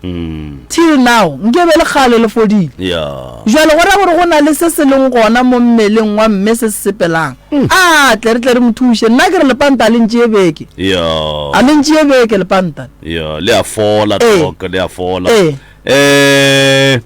Mm. Till now, nke be le kgale le fodile. Yeah. Jwale go ra gore go na le se se leng gona mo mmeleng wa mme se se sepelang. Mm. A tle re tle re mo thuše. Nna ke re lepanta le ntšee beke. Yeah. A le ntšee beke lepanta. Yeah, le a fola Ee. doc, le a fola. Ee. Eh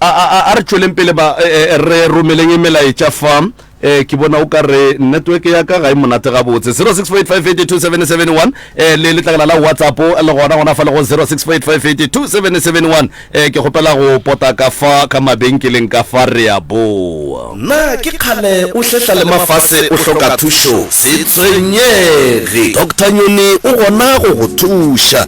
A, a, a, a re tšweleng pele ba e, e, re romeleng e melaetša fa. E, ke bona o ka re network ya ka ga e monate gabotse. 0648582771 e, le letlakala la WhatsApp le gona gona fa le go 0648582771. E, ke kgopela go pota ka fa ka mabenkeleng ka fa re a boa. Na ke kgale o hlehla le mafase o hloka thušo? Se tshwenyege, Doctor Nyoni o gona go go thuša.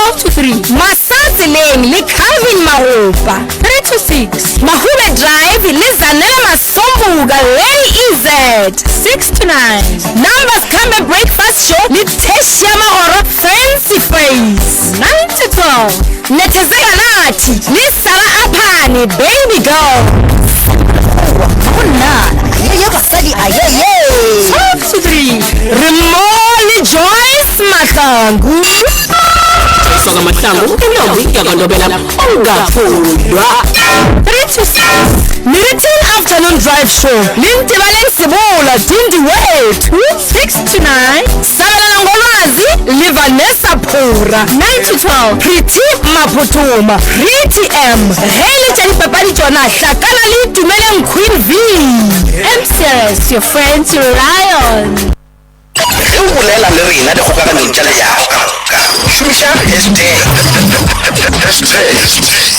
12 to 3. Masa Tseleng le Calvin Magopa, 3 to 6. Mahube Drive le Zanele Masombuka, Lady EZ, 6 to 9. Numbers Kambe Breakfast Show le Thesia Magoro, Fancy Face, 9 to 12. Nethezeka Nathi le Sarah Aphane, Baby Girl. Ga go nnana, ye basadi ayeye. 12 to 3, re mmogo le Joyce Mahlangu. Joyce wakaMahlangu, intombi yakwaNtobela ongafundwa. 3 to 6, Meriton Afternoon Drive Show le Ntebaleng Sebola, Dindi Wethu. 6 to 9, Sabelana Ngolwazi le Vanessa Phura. 9 to 12, Pretty Maphuthuma, Pretty M. Ge e le tša dipapadi tšona, hlakana le Itumeleng Queen V. MCRS, your friend to rely on. Ge o bolela le rena dikgokaganyong tša leago ka moka, šomiša hashtag. Hashtag,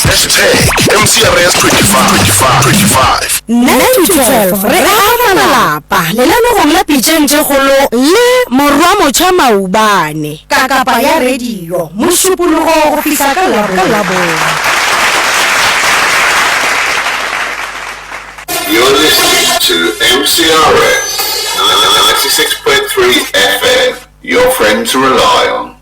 hashtag MCRS 25, 25, 25. 9 to 12 re aga malapa lenanegong la Pitšeng tše Kgolo le Morwamotšha Maubane. Kakapa ya radio, Mošupologo go fihla ka Labone. You're listening to MCRS 96.3 FM, your friend to rely on.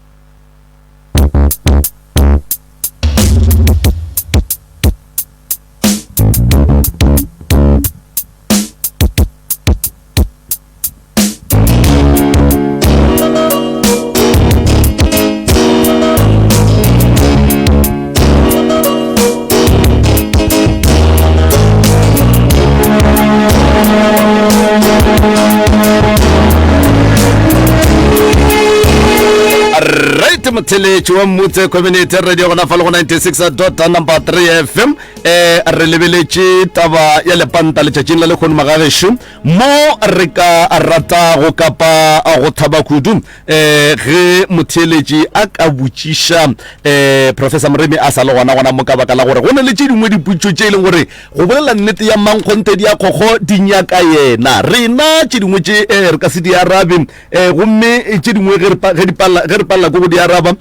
Right motheletši wa mmutse community radio gona fa le go 96 dot number 3 fm eh re lebeletše taba ya lepanta letšatšing la lekgono magagešo mo re ka rata go kapa go thaba kudu um ge motheeletši a ka botšiša um Professor Moremi a sa le gona gona mo ka baka la gore go na le tše dingwe dipotšišo tše e leng gore go bolela nnete ya mankgonthe di a kgokgo di nyaka yena. Rena tše dingwe tše um re ka se di arabe um gomme tše dingwe ge re pa- ge di palela ge re palela ke go di araba um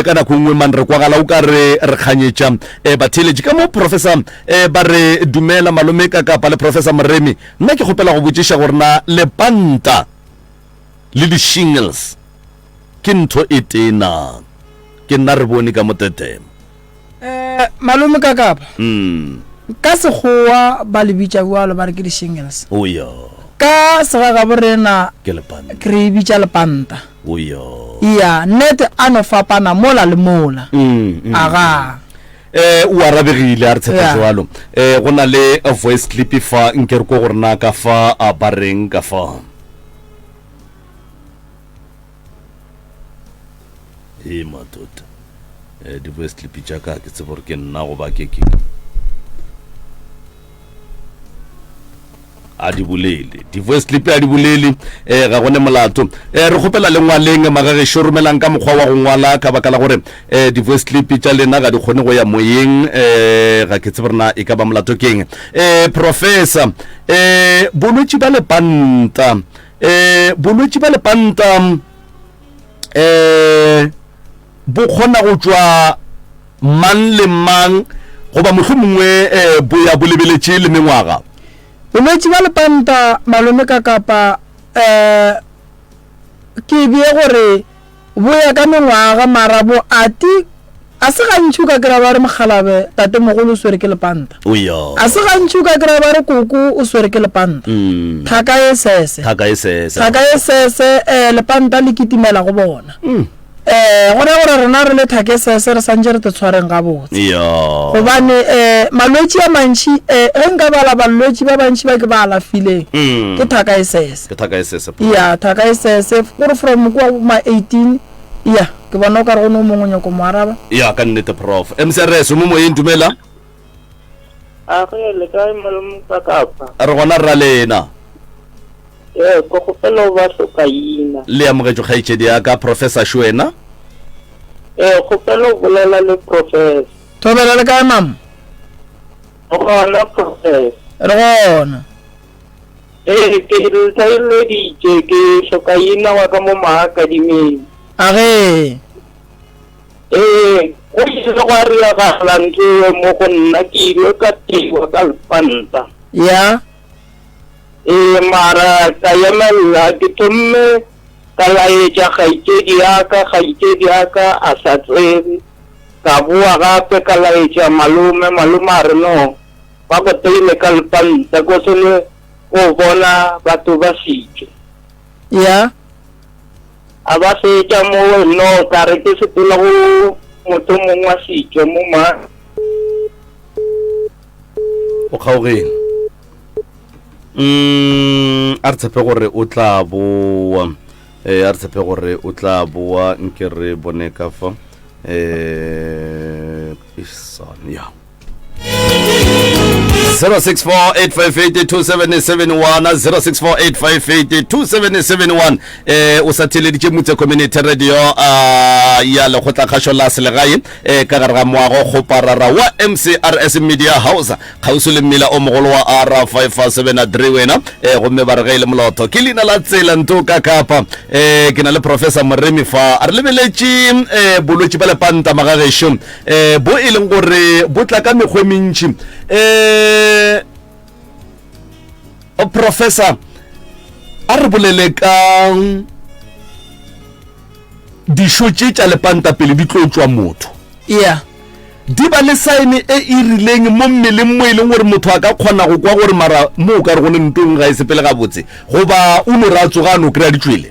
ka nako e nngwe man re kwagala o ka re re kganyetša um batheeletši ka mo Professor um ba re dumela malome ka kapa le Professor Moremi Nna ke kgopela go botšiša gore na lepanta le di-shingles ke ntho e tee na? Ke nna re bone ka motetema. Eh, malome ka kapa. Mm. Ka sekgowa ba le bitša bjalo ba re ke di-shingles. O ya. Ka segagabo rena Ke lepanta. ke re e bitša lepanta. O ya. Iya, nnete a no fapana mola le mola. Mm, mm. Aga. Eh, o arabegile a re tshepa Yeah. jwalo. Eh, go na le a voice clip fa nke re ko gore na ka fa a ba reng ka fa. Ee matota. Eh, di voice clip tša ka ke tsebe gore ke nna goba ke ke. A di bolele. Di-voice clip a di bolele, eh, ga go ne molato. Eh, re kgopela le ngwaleng magagešo, romelang ka mokgwa wa go ngwala ka baka la gore eh, di-voice clip tša lena ga di kgone go ya moyeng. Eh, ga ke tsebe gore na e ka ba molato keng. Eh, Professor, eh, bolwetši ba lepanta, eh, bolwetši ba lepanta, eh, bo kgona go tšwa mang le mang goba mohlomongwe eh, bo ya bo lebeletše le mengwaga? Bolwetši bja lepanta malome ka kapa um ke bee gore bo ya ka mengwaga mara bo ati a se gantši o ka kry-a ba re mokgalabe tatemogolo o swere ke lepanta a se gantši o ka kry-a ba re koko o swere ke lepanta mm. thaka e sese thaka e sese thaka e sese um lepanta le kitimela go bona mm. Eh, go ra gore rena re le thakesese re santše re te tshwareng gabotse. Yo. Gobane eh, malwetši a mantši eh, ge nka bala balwetši ba bantši ba ke ba alafileng mm. ke thaka e sese. Ke thaka e sese. Ya, thaka e sese gore from kwa ma 18 ya ke bona o ka re go no mongwe nyako mo araba. Ya ka nnete prof. MCRS mo moyeng dumela. A re le kae malome ka kapa? Re gona rra lena. Ee, ke kgopela go ba hlokaina. Le amogetšwe kgaetšedi ya ka, Professor Šwena. Ee, kgopela go bolela le Professor. Thobela le kae mama? Re gona Professor. Re gona. Ee, ke le tlhaeleditše, ke hlokaina wa ka mo maakadimeng. A ge. Ee, ile gwa riagala ntho eo mo go nna ke ile ka teiwa ka lepanta. Ya. Ee, mara ka emelela ke thomme ka laetša kgaetšedi ya ka, kgaetšedi ya ka a sa tsebe. Ka boa gape ka laetša malome, malome a re no, ba go teile ka lepanta ko se le go bona batho ba šitšwe. Ya. A ba fetša mo no ka re ke sepela go motho mongwe wa šitšwe mo ma. O kgaogeng. Mm, a re tshepe gore o tla boa. Eh, a re tshepe gore o tla boa nke re bone ka fa. Eh, isan, ya. 0648582771 0648582771 eh o sa theleditše Mutse Community Radio uh, ya lekgotlakgašo la selegae eh ka gare ga moago kgoparara wa MCRS Media House kgauswi le mmila o mogolo wa R573 wena eh gomme ba re ge e le molotho ke leina la tsela nto ka kapa eh ke na le Professor Moremi fa a re lebeletše eh bolwetši ba lepanta magagešo eh bo e leng gore bo tla ka mekgwa e mentši eh professor a re bolele ka dišo tše tša lepanta pele di tlo tšwa motho yeah di ba le saene e e rileng mo mmeleng mo e leng gore motho a ka kgona go kwa gore mara mo o ka re go ne ntong ga e sepele gabotse goba o no re a tsoga a no kry-a di tšwele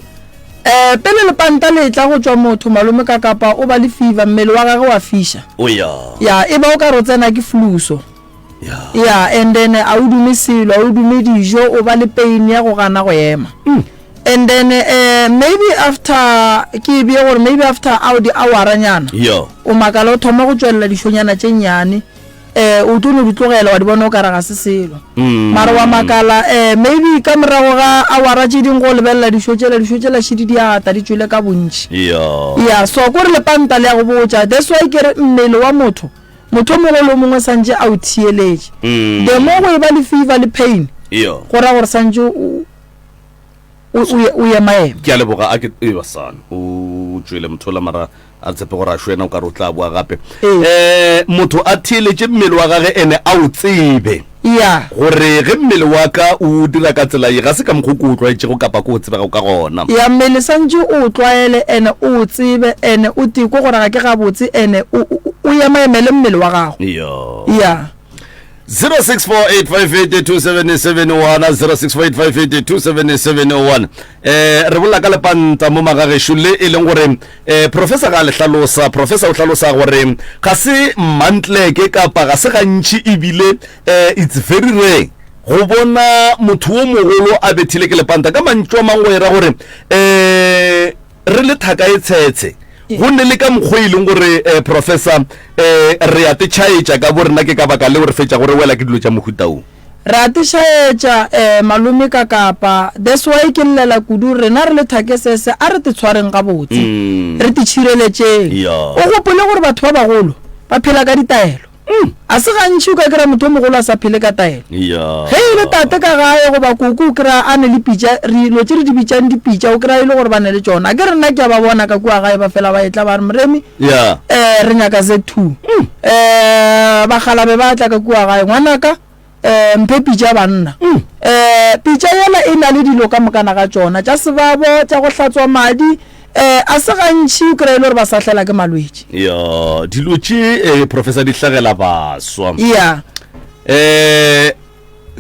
Eh, pele lepanta le etla go tšwa motho, malome ka kapa o ba le fever, mmele wa gagwe wa fiša. O ya. Ya, e ba o ka re o tsena ke flu so. Ya. Ya, and then a o dume selo, a o dume dijo, o ba le pain ya go gana go ema. And then eh, maybe after, ke e beye gore maybe after ao di hour nyana, Ya. o makala o thoma go tšwelela dišonyana tše nnyane. Eh, o tlo no di tlogela wa di bona o kare ga se selo. Mm. Mara wa makala eh maybe ka morago ga awara tše dingwe go lebelela dišo tšela dišo tšela šidi di ata di tšwele ka bontši. Ya. Ya so kore lepanta le ya go botša that's why ke re mmele wa motho motho o mongwe le o mongwe santše a o theeletše. Mm. The more go e ba le fever le pain Ya. go ra gore santše o o o emaema. Ke a leboga a ke e basana o tšwele motho la mara a tshepe gore a šwena o ka re o tla boa gape Ee. um motho a theeletše mmele wa gage ene a o tsebe Ya. gore ge mmele wa ka o dira ka tsela ye ga se ka mokgwa o ke o tlwaetšego kapa ke o tsebegago ka gona Ya mmele santše o o tlwaele ene o o tsebe ene o tekwe gore ga ke gabotse ene o o o emaemele mmele wa gago. yo Ya. 0648582771 0648582771 eh re bolela ka lepanta mo magagešo le e leng gore eh professor ga le hlalosa professor o hlalosa gore ga se mantleke kapa ga se gantši ebile eh it's very rare go bona motho wo mogolo a bethile ke lepanta ka mantšu a mangwe go era gore eh Re le thaka e tshetshe, go ne le ka mokgwa e leng gore eh, Professor, eh, re a tetšhaetša ka bo rena, ke ka baka leo re fetšago re wela ke dilo tša mohuta wo. Re a tetšhaetša, eh, malome ka kapa. That's why ke llela kudu, rena re le thakesese, a re te tshwareng gabotse, re te tšhireletšeng. Ya. O gopole gore batho ba bagolo ba phela ka ditaelo. A se gantši o ka kry-a motho o mogolo a sa phele ka taelo. Ge e le tate ka gae goba koko o kry-a a ne le pitša, re dilo tše re di bitšang dipitša, o kry-a e le gore ba ne le tšona. A ke re nna ke a ba bona ka kua gae ba fela ba etla ba re, Moremi, um re nyaka Z2. Um bakgalabe ba tla ka kua gae, ngwanaka, um mphe pitša banna. Um pitša yela e na le dilo ka mokana ga tšona, tša sebabo, tša go hlatswa madi, Eh, a se gantši o kry-e le gore ba sahlela ke malwetši. Ya, dilo tše eh, professor di hlagela baswa. Ya. Eh,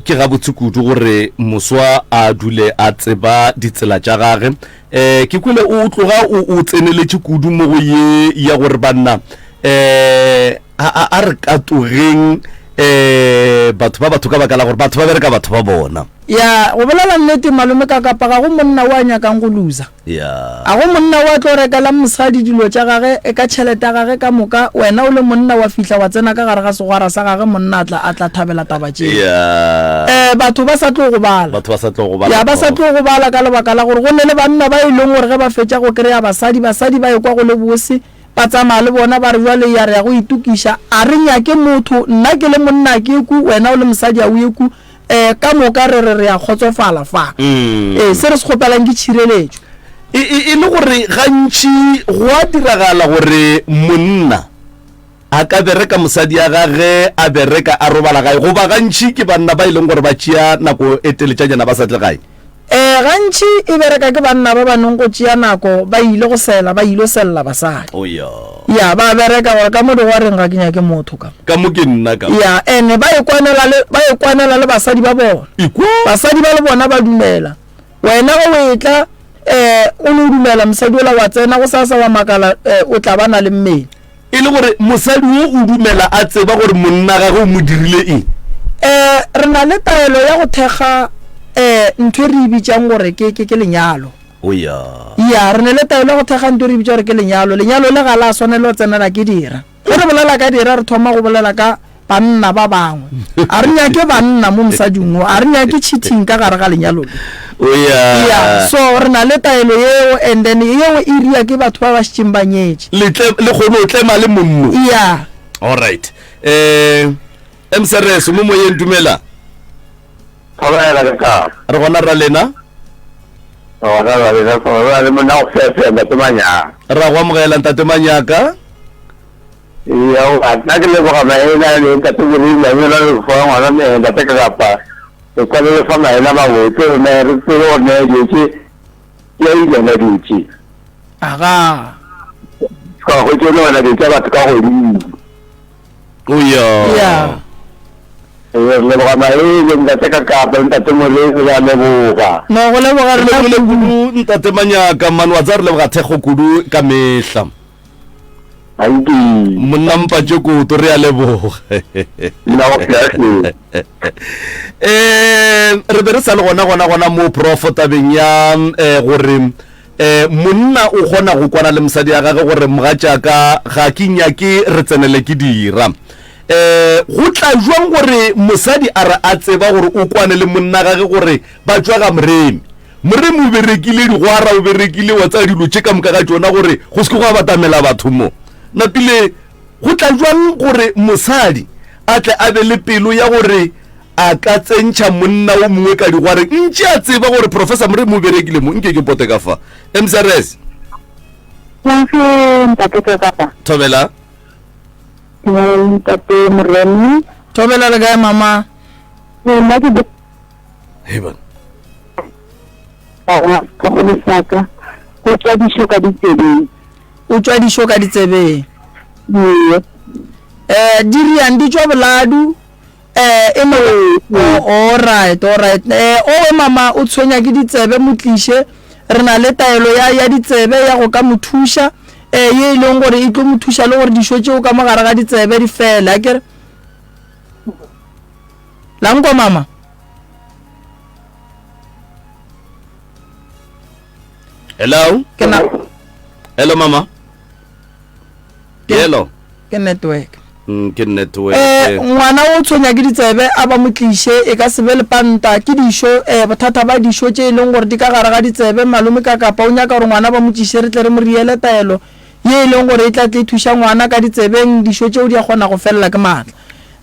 ke gabotse kudu gore moswa a dule a tseba ditsela tša gage. Eh, ke kwele o tloga o, o tseneletše kudu mo go ye ya gore banna eh a, a, a re katogeng eh batho ba batho ka baka la gore batho ba bereka batho ba bona. Ya, go bolela nnete malome ka kapa ga go monna o a nyakang go loser. Ya. A go monna o a tlo rekelang mosadi dilo tša gage ka tšhelete ya gage ka moka, wena o le monna wa fihla wa tsena ka gare ga segwara sa gage monna a tla a tla thabela taba tšeo. Ya. Eh, batho ba sa tlo gobala. Batho ba sa tlo gobala. Ya, ba sa tlo gobala ka lebaka la gore go ne le banna ba e leng gore ge ba fetša go kry-a basadi, basadi ba ekwa go le bose, ba tsamaya le bona ba re bjale ya re ya go itokiša, a re nyake motho, nna ke le monna a ke ye ku, wena o le mosadi a o ye ku, Eh, ka moka re re re a kgotsofala fa. Ee, se re se kgopelang ke tšhireletšo. E, e, e le gore gantši go a diragala gore monna A ka bereka mosadi ya gage a bereka a robala gae goba gantši ke banna ba e leng gore ba tšea nako e teletšanyana ba sa tle gae? Ee, gantši e bereka ke banna ba ba nong go tšea nako ba ile go sela ba ilo sella basadi. Oh ya. Ya, ba bereka gore ka mo digwareng ga ke nyake motho ka mo. Ka mo ke nna ka mo. Ya, ene ba ikwanela le ba ikwanela le basadi ba bona. Ikwa. Basadi ba le bona ba dumela. Wena ge o etla eh o no dumela mosadi ola wa tsena go sasa wa makala eh o tla ba na le mmele. E le gore mosadi wo o dumela a tseba gore monna gagwe o mo dirile eng? Eh re na le taelo ya go thekga eh ntho e re e bitsang gore ke ke ke lenyalo. O ya. Ya re ne le taelo ya go thekga ntho e re e bitsang gore ke lenyalo. Lenyalo le ga la swanela go tsenela ke dira. Ge re bolela ka dira re thoma go bolela ka banna ba bangwe. A re nyake banna mo mosading wo, a re nyake cheating ka gare ga lenyalo le. O ya. Ya, so re na le taelo yeo and then yeo e ria ke batho ba ba šetšeng ba nyetše. Le tle le kgone go tlema le monno. Ya. All right. Eh MCRS mo moyeng dumela. Thobela ke ka. Re gona ra lena. Gona ra lena ra le monna go fefe ntate Manyaka. Ra go amogela ntate Manyaka. Ya nna ke leboga maena le ntate Moremi maena le fa ngwana me ntate ka kapa. E kwa le fa maena mabotse re ne re tsebe gore ne dilo tše di a ilena dilo tše. Aga. Ka go tše le wena dilo tša batho ka godimo. O ya. Ya. Re leboga maele ntate ka kapa ntate Moremi re a leboga. No go leboga Re rena lebogile kudu. kudu ntate Manyaka man wa tsaya re leboga thekgo kudu ka mehla. Dankie. Monna Mpatše Koto re a leboga. Nna go fihle. Eh re be re sa le gona gona gona mo prof tabeng ya eh gore eh monna o kgona go kwana le mosadi ya gagwe gore mogatšaka ga ke nyake re tsenele ke dira. Eh go tla jwang gore mosadi a re a tseba gore o kwane le monna gage gore ba tšwa ga Moremi. Moremi o berekile digwara, o berekile wa tsaya dilo tše ka moka ga tšona gore go se ke gwa batamela batho mo. Napile go tla jwang gore mosadi a tle a be le pelo ya gore a ka tsentšha monna o mongwe ka digwareng ntše a tseba gore Professor Moremi o berekile mo? Nke ke pote ka fa. MCRS. Thank ntate Kakapa. Thobela. Ntate Moremi. Thobela le kae mama? Nna ke Hei bana. Bana, setlogolo sa ka, o tšwa dišo ka ditsebeng. O tšwa dišo ka ditsebeng. Ee. Eh, di riang di tšwa boladu. Eh, e no oh, all right, all right. Eh, owe mama o tshwenya ke ditsebe mo tliše. Re na le taelo ya ya ditsebe ya go ka mo thuša. Eh, ye e leng gore e tlo mo thuša le gore dišo tšeo ka mo gare ga ditsebe di fele, akere? La nkwa mama? Hello? Ke na Hello mama. Hello. Ke network. Mm, ke network. Eh ngwana o tshwenya ke ditsebe a ba mo tliše e ka se be lepanta ke dišo eh bothata ba dišo tše e leng gore di ka gare ga ditsebe malome ka kapa o nyaka gore ngwana ba mo tliše re tle re mo riele taelo ye e leng gore e tla tle e thuša ngwana ka ditsebeng dišo tšeo di a kgona go felela ke maatla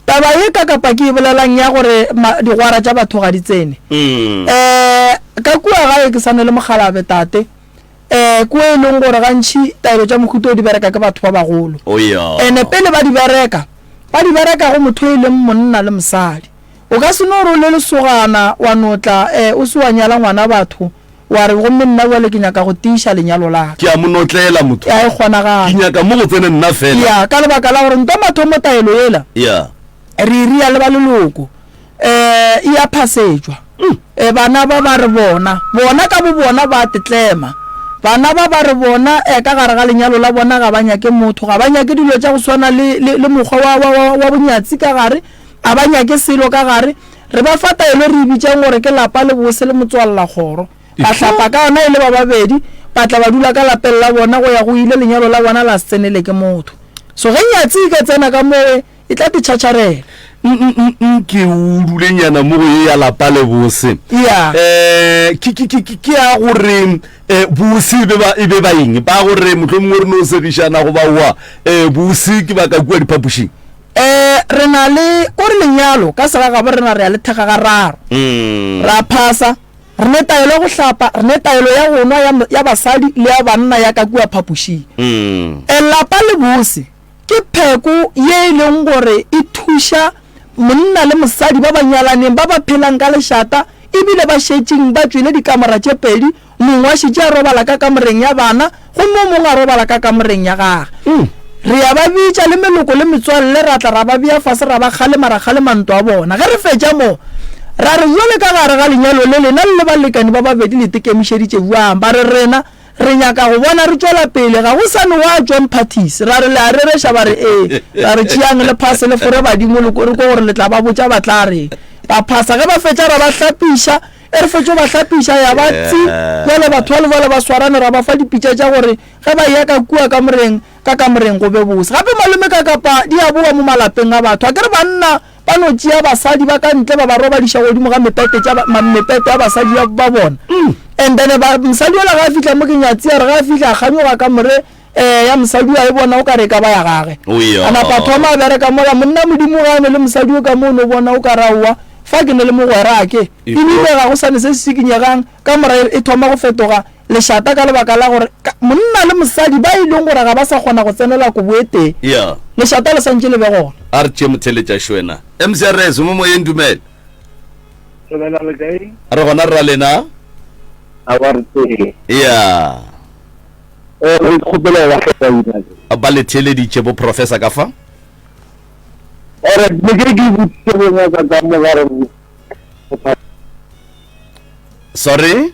Taba ye ka kapa ke e bolelang ya gore ma, digwara tša batho ga di tsene. Um ka kua gae ke sa ne le mokgalabe tate, um kua e leng gore gantši taelo tša mohuta o di bereka ke batho ba bagolo. Oh ya. Ene pele ba di bereka, ba di bereka go motho e leng monna le mosadi. O ka se no re o le lesogana wa no tla um o se wa nyala ngwana batho wa re gomme nna bjale ke nyaka go tiiša lenyalo la ka. Ke a mo notlela motho. Ya e kgonagale. Ke nyaka mo go tsene nna fela. Ya, ka lebaka la gore ntwa mathomo taelo yela. Ya. Re e ria le ba leloko. Eh, e a phasetšwa. Eh, bana ba ba re bona, bona ka bo bona ba tetlema. Bana ba ba re bona, eh, ka gare ga lenyalo la bona ga ba nyake motho, ga ba nyake dilo tša go swana le, le, le mokgwa wa, wa, wa, wa bonyatsi ka gare, a ba nyake selo ka gare. Re ba fa taelo e re e bitšang gore ke lapa le bose le motswallakgoro. Ba hlapa ka yona e le ba babedi, ba tla ba dula ka lapeng la bona go ya go ile, lenyalo la bona la se tsenele ke motho. So ge nyatsi e ka tsena ka mowe, e tla te tšhatšharela. Nke o dulenyana mo go ye ya lapa le bose. Ya. Eh, ke, ke, ke, ke, ke ya gore eh, bose e be ba, e be ba eng? Ba gore mohlomongwe re no segišana goba oa, eh, bose ke ba ka kua diphapošing. Eh, re na le, ko re lenyalo, ka segagabo rena re a le thekga gararo. Ra phasa, re ne taelo ya go hlapa, re ne taelo ya go nwa ya, ya basadi le ya banna ya ka kua phapošing. Eh, lapa le bose. Ke pheko ye e leng gore e thuša monna le mosadi ba ba nyalaneng ba ba phelang ka lešata ebile ba šetšeng ba tšwele dikamora tše pedi, mongwe a šetše a robala ka kamoreng ya bana gomme o mongwe a robala ka kamoreng ya gage. Re a ba bitša le meloko le metswalle ra tla ra ba bea fase ra ba kgalema ra kgalema ntwa ya bona. Ge re fetša moo ra re bjale ka gare ga lenyalo le lena le le balekani ba babedi le tekemišeditše bjang? Ba re rena Re nyaka go bona re tšwela pele, ga go sa ne wa tšwang parties. Ra re le a rereša, ba re ee. Ra re tšeang le phase le fore badimo le re kwe gore le tla ba botša ba tla reng. Ba phasa, ge ba fetša ra ba hlapiša, e re fetšo ba hlapiša ya ba tsi, bjale batho bale bjale ba swarane ra ba fa dipitša tša gore ge ba eya ka kua kamoreng, ka kamoreng go be bose. Gape malome ka kapa di a bowa mo malapeng a batho. Akere banna Ba no tšea basadi ba ka ntle ba ba robadiša godimo ga mepete tša ba, mepete ya basadi ba, ba bona. And then ba, mosadi yola ga a fihla mo ke nyatsi, a re ga a fihla a kganyoga kamore eh, ya mosadi yo a e bona o ka re e ka ba ya gage. Oh, yeah. A napa a thoma a bereka mola, monna Modimo ga a ne le mosadi yo ka mo o no bona o ka re aowa, fa ke ne le mogwera ke. Ebile ga go sa ne se se sikinyegang, kamora e, e thoma go fetoga lešata ka lebaka la gore ka, monna le mosadi ba e leng gore ga ba sa kgona go tsenela kobo e tee, Yeah. lešata le santše le be gona. A re tšee motheletša wena. MCRS, o mo moyeng dumela. Dumela le kae? Re gona rra lena. A wa re tee. Yeah. Eh, re kgopela ba hloka ina. Ba le theeleditše bo professor ka fa? Ore ne ke ke botsitse bo ngaka ka mo gare. Sorry?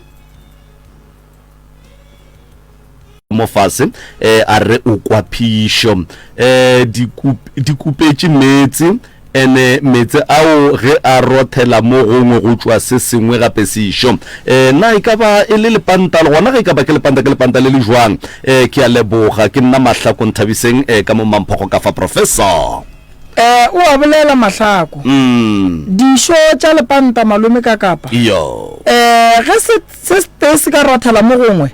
mo fase eh a re o kwa phišo eh di kupetše meetse ene meetse ao ge a rothela mo gongwe go tšwa se sengwe gape sešo eh na e ka ba e le lepanta le gona ge e ka ba ke lepanta ke lepanta le le jwang eh ke a leboga ke nna Mahlako Nthabiseng eh ka mo Mamphogo ka fa Professor. Eh o a bolela Mahlako. Dišo tša lepanta malome ka kapa. Iyo. Eh ge se se setee se ka rothela mo gongwe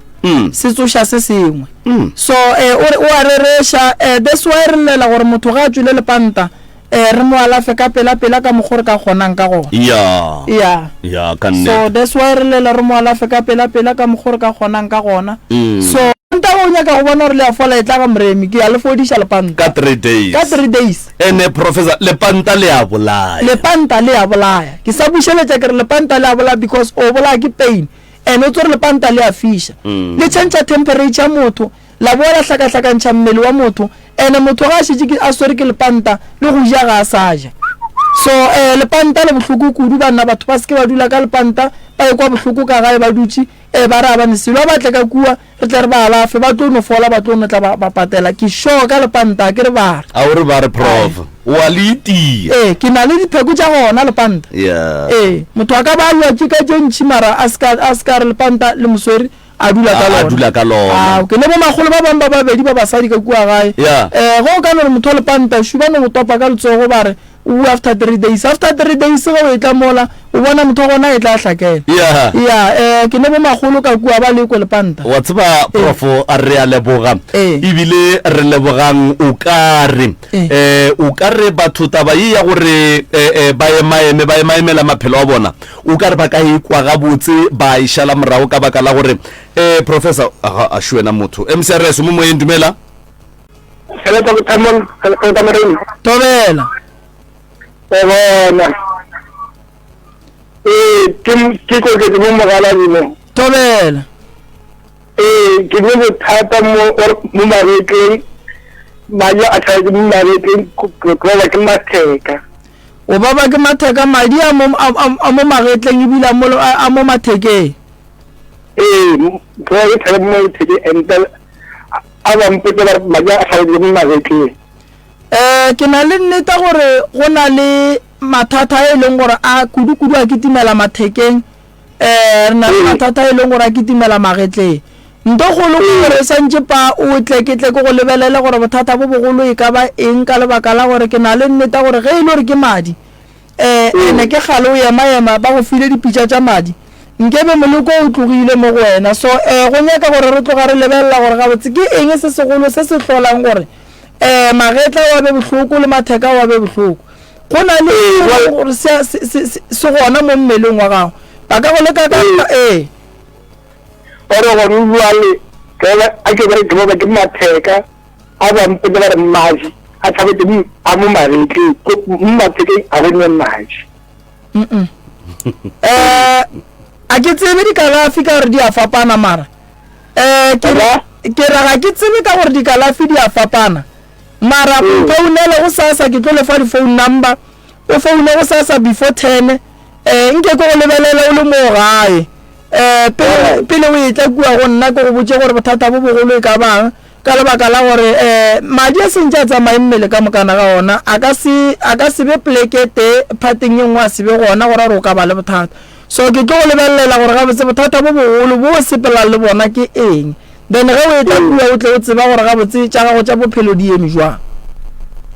se tsoša se sengwe. So eh o re o a rereša eh that's why re llela gore motho ga a tšwele lepanta eh re mo alafe ka pela pela ka mokgo re ka kgonang ka gona. Ya. Ya. Ya ka nnete. So that's why re llela re mo alafe ka pela pela ka mokgo re ka kgonang ka gona. So Lepanta o nyaka go bona gore le a fola etla ga Moremi ke ya le fodiša lepanta. Ka 3 days. Ka 3 days. Ene professor lepanta le a bolaya. Lepanta le a bolaya. Ke sa bušeletša ke re lepanta le a bolaya because o bolaya ke pain. Ene o tsore lepanta le a fiša. Le tšhentšha temperature ya motho, la boa la hlakahlakantšha mmele wa motho. Ene motho ga a šetše ke a swere ke lepanta le go ja ga a sa ja. So eh lepanta le bohloko kudu banna batho ba se ke ba dula ka lepanta ba ekwa bohloko ka gae ba dutše eh ba re a ba ne selo a ba tle ka kua Re tle re ba alafe, ba tlo no fola, ba tlo no tla ba, ba patela. Ke sure ka lepanta, a ke re ba re. A o re ba re, Prof, o a le itia. Ee, ke na le dipheko tša gona, lepanta. Yeah. Ee, motho a ka ba a lwatše ka tše ntši mara a se ka, a se ka re lepanta le mo swere, a dula ka A, a lona. dula ka lona. Ao, ke ne bomakgolo ba bangwe ba babedi ba basadi ka kua gae. Yeah. Eh, ge o ka no re motho wa lepanta, šu ba no mo topa ka letsogo ba re, O bua after 3 days. After 3 days ge o etla mola, o bona motho wa gona a etla a hlakela. Yeah. Yeah, eh, ke ne bomakgolo ka kua ba lekwe lepanta. Wa tseba prof a re a leboga Eh. ebile re lebogang o ka re Eh. eh o ka re batho taba ye ya gore eh, eh, ba emaeme ba emaemela maphelo a bona o ka re ba ka ekwa gabotse ba e šala morago ka baka la gore eh professor aga a šuena motho MCRS mo moyeng dumela Hello, Dr. Mon, Dr. Morena. Tobela. Tobela. Ee, ke ke koketse mo mogaladi mo. Tobela. Ee, ke ne bothata mo mo magetleng. Madi a tlhaetse mo magetleng, ke baba ke matheka. O baba ke matheka, madi a mo a mo magetleng ebile a mo a mo mathekeng. Ee, ke baba ke theka mo mathekeng and then A ba mpotša ba re madi a hlaetše mo magetleng. Um ke na le nneta gore go na le mathata a e leng gore a kudu-kudu a kitimela mathekeng, um re na le mathata a e leng gore a kitimela magetleng. Nto kgolo ke gore e santše pa o tle ke tle ke go lebelele gore bothata bo bogolo e ka ba eng ka lebaka la gore ke na le nneta gore ge e le gore ke madi, Eh, ene ke kgale o ema-ema, ba go file dipitša tša madi. Nkebe moleko o tlogile mo go wena. So, eh, go nyaka gore re tloga re lebelela gore gabotse ke eng se segolo se se hlolang gore, eh, magetla wa be bohloko le matheka wa be bohloko. Go na le se gore se, se, se, se, se gona mo mmeleng wa gago. Ba ka go leka ka, ee. Ore gone bjale, ke ba, a ke ba, ke ba ke matheka, a ba mpotša ba re mmaji. a tšhabetše mo a mo magetleng ko mo mathekeng a go ne madi. Mm eh a ke tsebe dikalafi ka gore di a fapana mara eh ke re ke ra ga ke tsebe ka gore dikalafi di a fapana mara mm. mfounele go sasa ke tlo lefa di-phone number o foune go sasa before ten eh nke ke go lebelela o le mo gae eh pele pele o etla kua go nna ke go botse gore bothata bo bogolo e ka bang Ka lebaka la gore madi a sentše a tsamaye mmele ka mokana ga ona, a ka se, a ka se be poleke e tee, phateng ye nngwe a se be gona, go ra gore o ka ba le bothata. So ke tlo go lebelelela gore gabotse bothata bo bogolo bo o sepelang le bona ke eng. Then ge o etla kua o tle o tseba gore gabotse tša gago tša bophelo di eme jwang.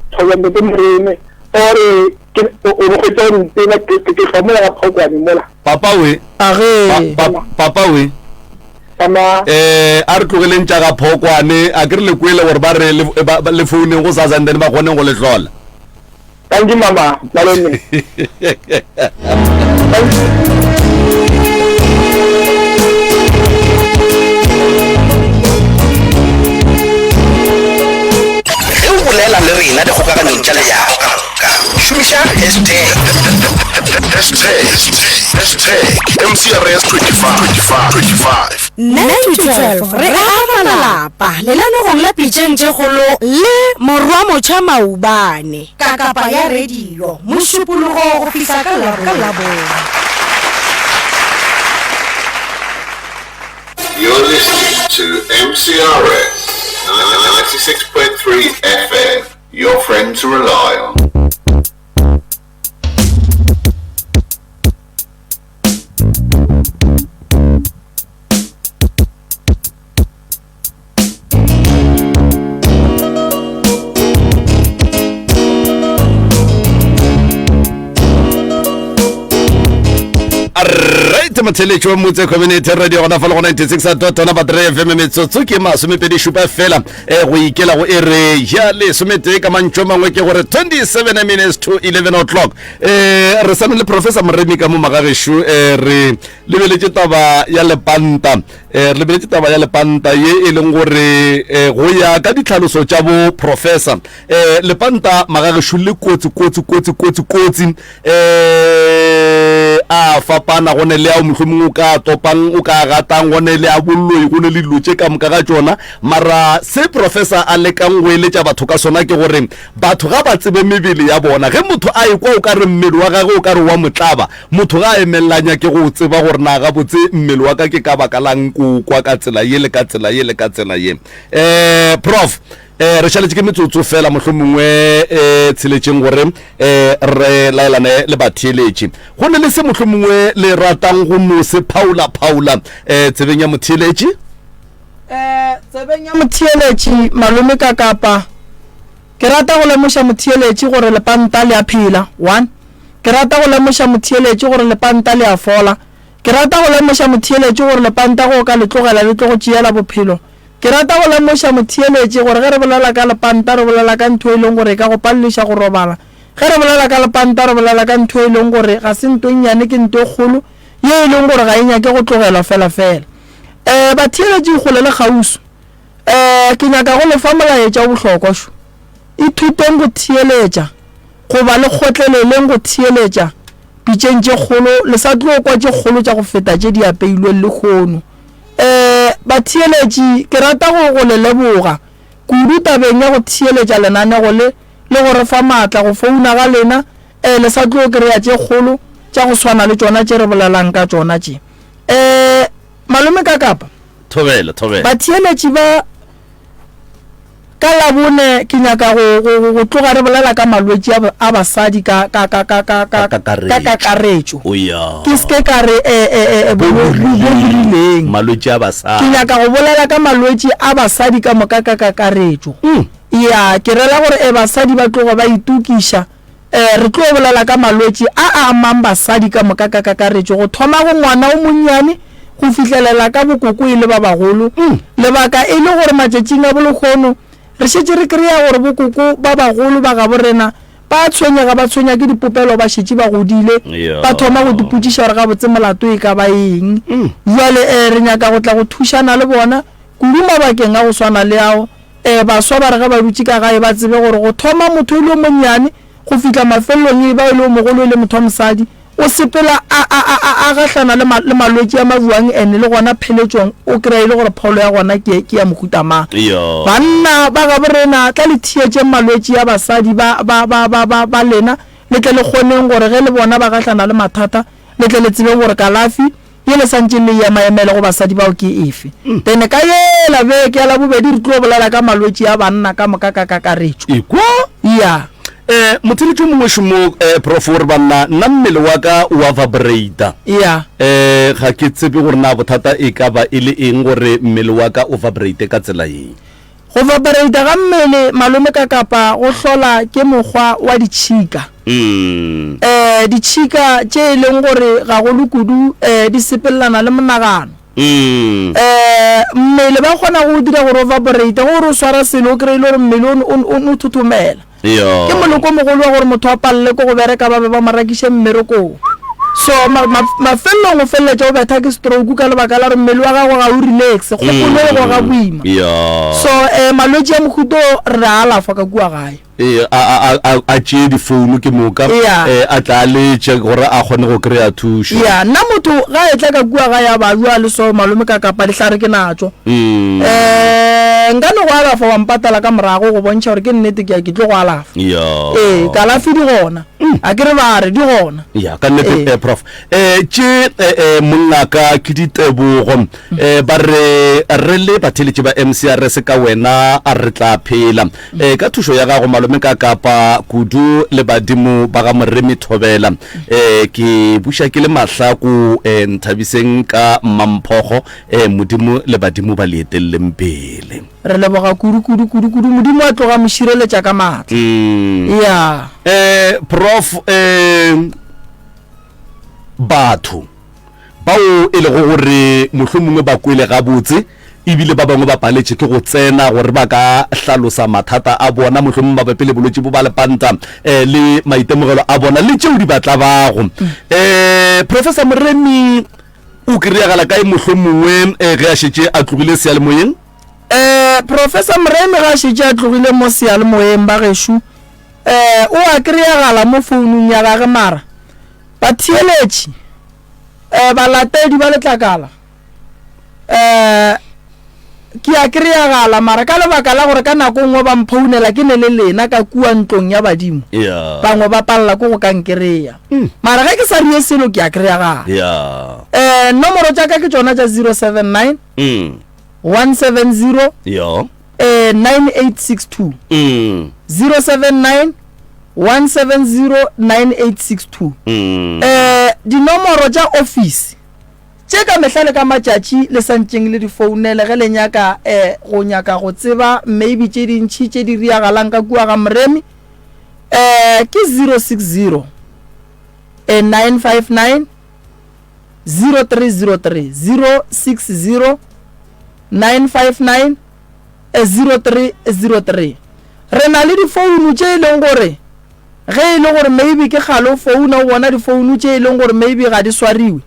Thola Ntate Moremi o re ke o o hwetša o ntena ke ke hlwa mola ga Phokwane mola. Papa we. Age. Pa, pa, papa we. Mama. Eh, a re tlogeleng tša ga Phokwane, a ke re le kwele gore ba re le, ba, ba, le founeng go sasa and then ba kgoneng go le hlola. Thank you mama, malome. Thank you. Ge o bolela le rena dikgokaganyong tša leago ka moka, šomiša hashtag. Hashtag, hashtag MCRS 25, 25, 25. 9 to 12 re aga malapa lenanegong la Pitšeng tše Kgolo le Morwamotšha Maubane. Kakapa ya radio, Mošupologo go fihla ka Labone. You're listening to MCRS 96.3 FM, your friend to rely on. Right motheletši wa Motse Community Radio gona fa le go 96 dot ona battery FM metsotso ke masomepedi šupa fela e go ikela go ere ya lesometee ka mantšu a mangwe ke gore 27 minutes to 11 o'clock eh re sane le professor Moremi ka mo magagešo eh re lebeletše taba ya lepanta eh re lebeletše taba ya lepanta ye e leng gore eh, go ya ka ditlhaloso tša bo professor eh lepanta magagešo le kotsi kotsi kotsi kotsi kotsi eh a fapana go ne le ao mohlomongwe o ka topang o ka gatang go ne le a boloi go ne le dilo tše ka moka ga tšona mara se professor a lekang go eletša batho ka sona ke gore batho ga ba tsebe mebele ya bona ge motho a ekwa o ka re mmele wa gagwe o ka re wa motlaba motho ga a emelela nyake go tseba gore na gabotse mmele wa ka ke ka baka lang ko kwa ka tsela ye le ka tsela ye le ka tsela ye um prof um re šaletše ke metsotso fela mohlomongwe um tsheletšeng gore um re laelane le batheeletši go ne le se mohlomongwe le ratang go no se phaula-phaula um tsebeng ya motheeletši um tsebeng ya motheeletši malome ka kapa Ke rata go lemoša motheeletši gore lepanta le a phela. One. Ke rata go lemoša motheeletši gore lepanta le a fola. Ke rata go lemoša motheeletši gore lepanta ge o ka le tlogela le tlo go tšeela bophelo. Ke rata go lemoša motheeletši gore ge re bolela ka lepanta re bolela ka ntho e leng gore e ka go paleliša go robala. Ge re bolela ka lepanta re bolela ka ntho e leng gore ga se nto e nnyane ke nto e kgolo ye e leng gore ga e nyake go tlogelwa fela fela. Um batheeletši kgole le kgauswi. Ee, ke nyaka go le fa molaetša o bohlokwa šo. Ithuteng go theeletša, goba le kgotleleleng go theeletša pitšeng tše kgolo, le sa tlo kwa tše kgolo tša go feta tše di apeilweng lehono. Ee, batheeletši, ke rata go, go le leboga kudu tabeng ya go theeletša lenanego le, le go re fa maatla go founa ga lena. Ee, le sa tlo kry-a tše kgolo tša go swana le tšona tše re bolelang ka tšona tše. Ee, Malome Kakapa. Thobela, thobela. Batheeletši ba, ka Labone ke nyaka go, go, go, go tloga re bolela ka malwetši a, a basadi ka, ka, ka, ka, ka, ka, Ka kakaretšo. ka kakaretšo. O ya. Ke se ke ka re, e, e, e, e, Bo bo, bo, bo rileng. Malwetši a basadi. Ke nyaka go bolela ka malwetši a basadi ka moka ka kakaretšo. Ya, ke rela gore, e, basadi ba tloge ba itokiša. Ee, re tlo bolela ka malwetši a a amang basadi ka moka ka kakaretšo, go thoma go ngwana o monnyane go fihlelela ka bokoko e le ba bagolo. Lebaka e le gore matšatšing a bolekgono re šetše re kry-a gore bokoko ba bagolo ba gabo rena ba a tshwenyega, ba tshwenya ke dipopelo ba šetše ba godile, ba thoma go dipotšiša gore gabotse molato e ka ba eng. Bjale ee, re nyaka go tla go thušana le bona kudu mabakeng a go swana le ao. um baswa ba re ge ba dutše ka gae ba tsebe gore go thoma motho e le yo monnyane go fihla mafelelong e ba e le yo mogolo e le motho wa mosadi o sepela a, a, a, a, a gahlana le, ma, le malwetši a mabuang ene le gona pheletšong o kry-a e le gore pholo ya gona ke, ke ya mohuta mang. Yo. Banna ba gabo rena, tla le theetšeng malwetši a basadi ba, ba, ba, ba, ba, ba lena, le tle le kgoneng gore ge le bona ba gahlana le mathata, le tle le tsebeng gore kalafi ye le santšeng le e emaemele go basadi bao ke efe. Then ka yela beke ya Labobedi re tlo bolela ka malwetši a banna ka moka ka kakaretšo. Ekwa? Ya. Eh, motheletši o mongwe šomo eh, prof o re banna nna mmele wa ka o a vibrata. Ya. Eh, ga ke tsebe gore na bothata e ka ba e le eng gore mmele wa ka o vibrate ka tsela ye. Go vaporeita ga mmele malome ka kapa go hlola ke mokgwa wa ditšhika. Um ditšhika tše e leng gore gagolo kudu um di sepelelana le monagano. Um mmele ba kgona go o dira gore o vaporeite, ge o re o swara selo o kry-e le gore mmele o o o thothomela. Ke moleko o mogolo wa gore motho a palele ke go bereka ba be ba mo rakiše mmerekong. So ma, ma, mafelelong o feleletša o betha ke stroke ka lebaka la gore mmele wa gago ga o relaxe, kgopolo e goga boima. So eh, malwetši a mohuta o re a alafa ka kua gae. Ee, a, a, a, a, a tšee difounu ke moka Yeah. eh, a tla a letše gore a kgone go kry-a thušo. Ya, nna motho ga etla ka kua gae a ba jwa le so malome ka kapa dihlare ke natšo. Mm. Eh, nka no go alafa wa mpatala ka morago go bontšha gore ke nnete ke ya ke tlo go alafa. Ya. Ee, kalafi di gona. A ke re ba re di gona. Ya, ka nnete Ee. eh, prof. Eh, tše eh, eh, mongaka ke ditebogo. Eh, ba re re le batheeletši ba MCRS ka wena a re tla phela. Eh, ka thušo ya gago malome ka kapa kudu le badimo ba ga Moremi Thobela. Eh, ke buša ke le mahlaku eh, Nthabiseng ka Mmamphogo. Eh, Modimo le badimo ba le etelleng pele. Re leboga kudu kudu kudu kudu. Modimo a tloga mo šireletša ka maatla. Mm. Ya. Eh, prof, eh, batho bao e lego gore mohlomongwe ba kwele gabotse ebile ba bangwe ba paletše ke go tsena gore ba ka hlalosa mathata a bona mohlomongwe mabapi le bolwetši bo ba lepanta eh, le maitemogelo a bona le tšeo di ba tlabago. Eh, Professor Moremi o kry-agala kae mohlomongwe eh, ge a šetše a tlogile seyalemoyeng? Eh, Professor Moremi ge a šetše a tlogile mo seyalemoyeng ba gešo, eh, o a kry-agala mo founung ya gage mara batheeletši, eh, balatedi ba letlakala, eh, ke a kry-agala mara ka lebaka la gore ka nako nngwe ba mphounela ke ne le lena ka kua ntlong ya badimo, Yeah. bangwe ba palela ke go ka nkry-a. Mara ge ke sa rie selo ke a kry-agala. Yeah. Eh, nomoro tša ka ke tšona tša 079 Mm. 170 Yo. eh, 9862. Mm. 079 170 9862. Mm. Eh, dinomoro tša office tše ka mehla le ka matšatši le sa ntšeng le di founele ge le nyaka eh, go nyaka go tseba maybe tše dintši tše di riagalang ka kua ga Moremi eh, ke 060 eh, 959 0303 060 959 0303. Re na le difounu tše e leng gore ge e le gore maybe ke kgale o founa o bona difounu tše e leng gore maybe ga di swariwe.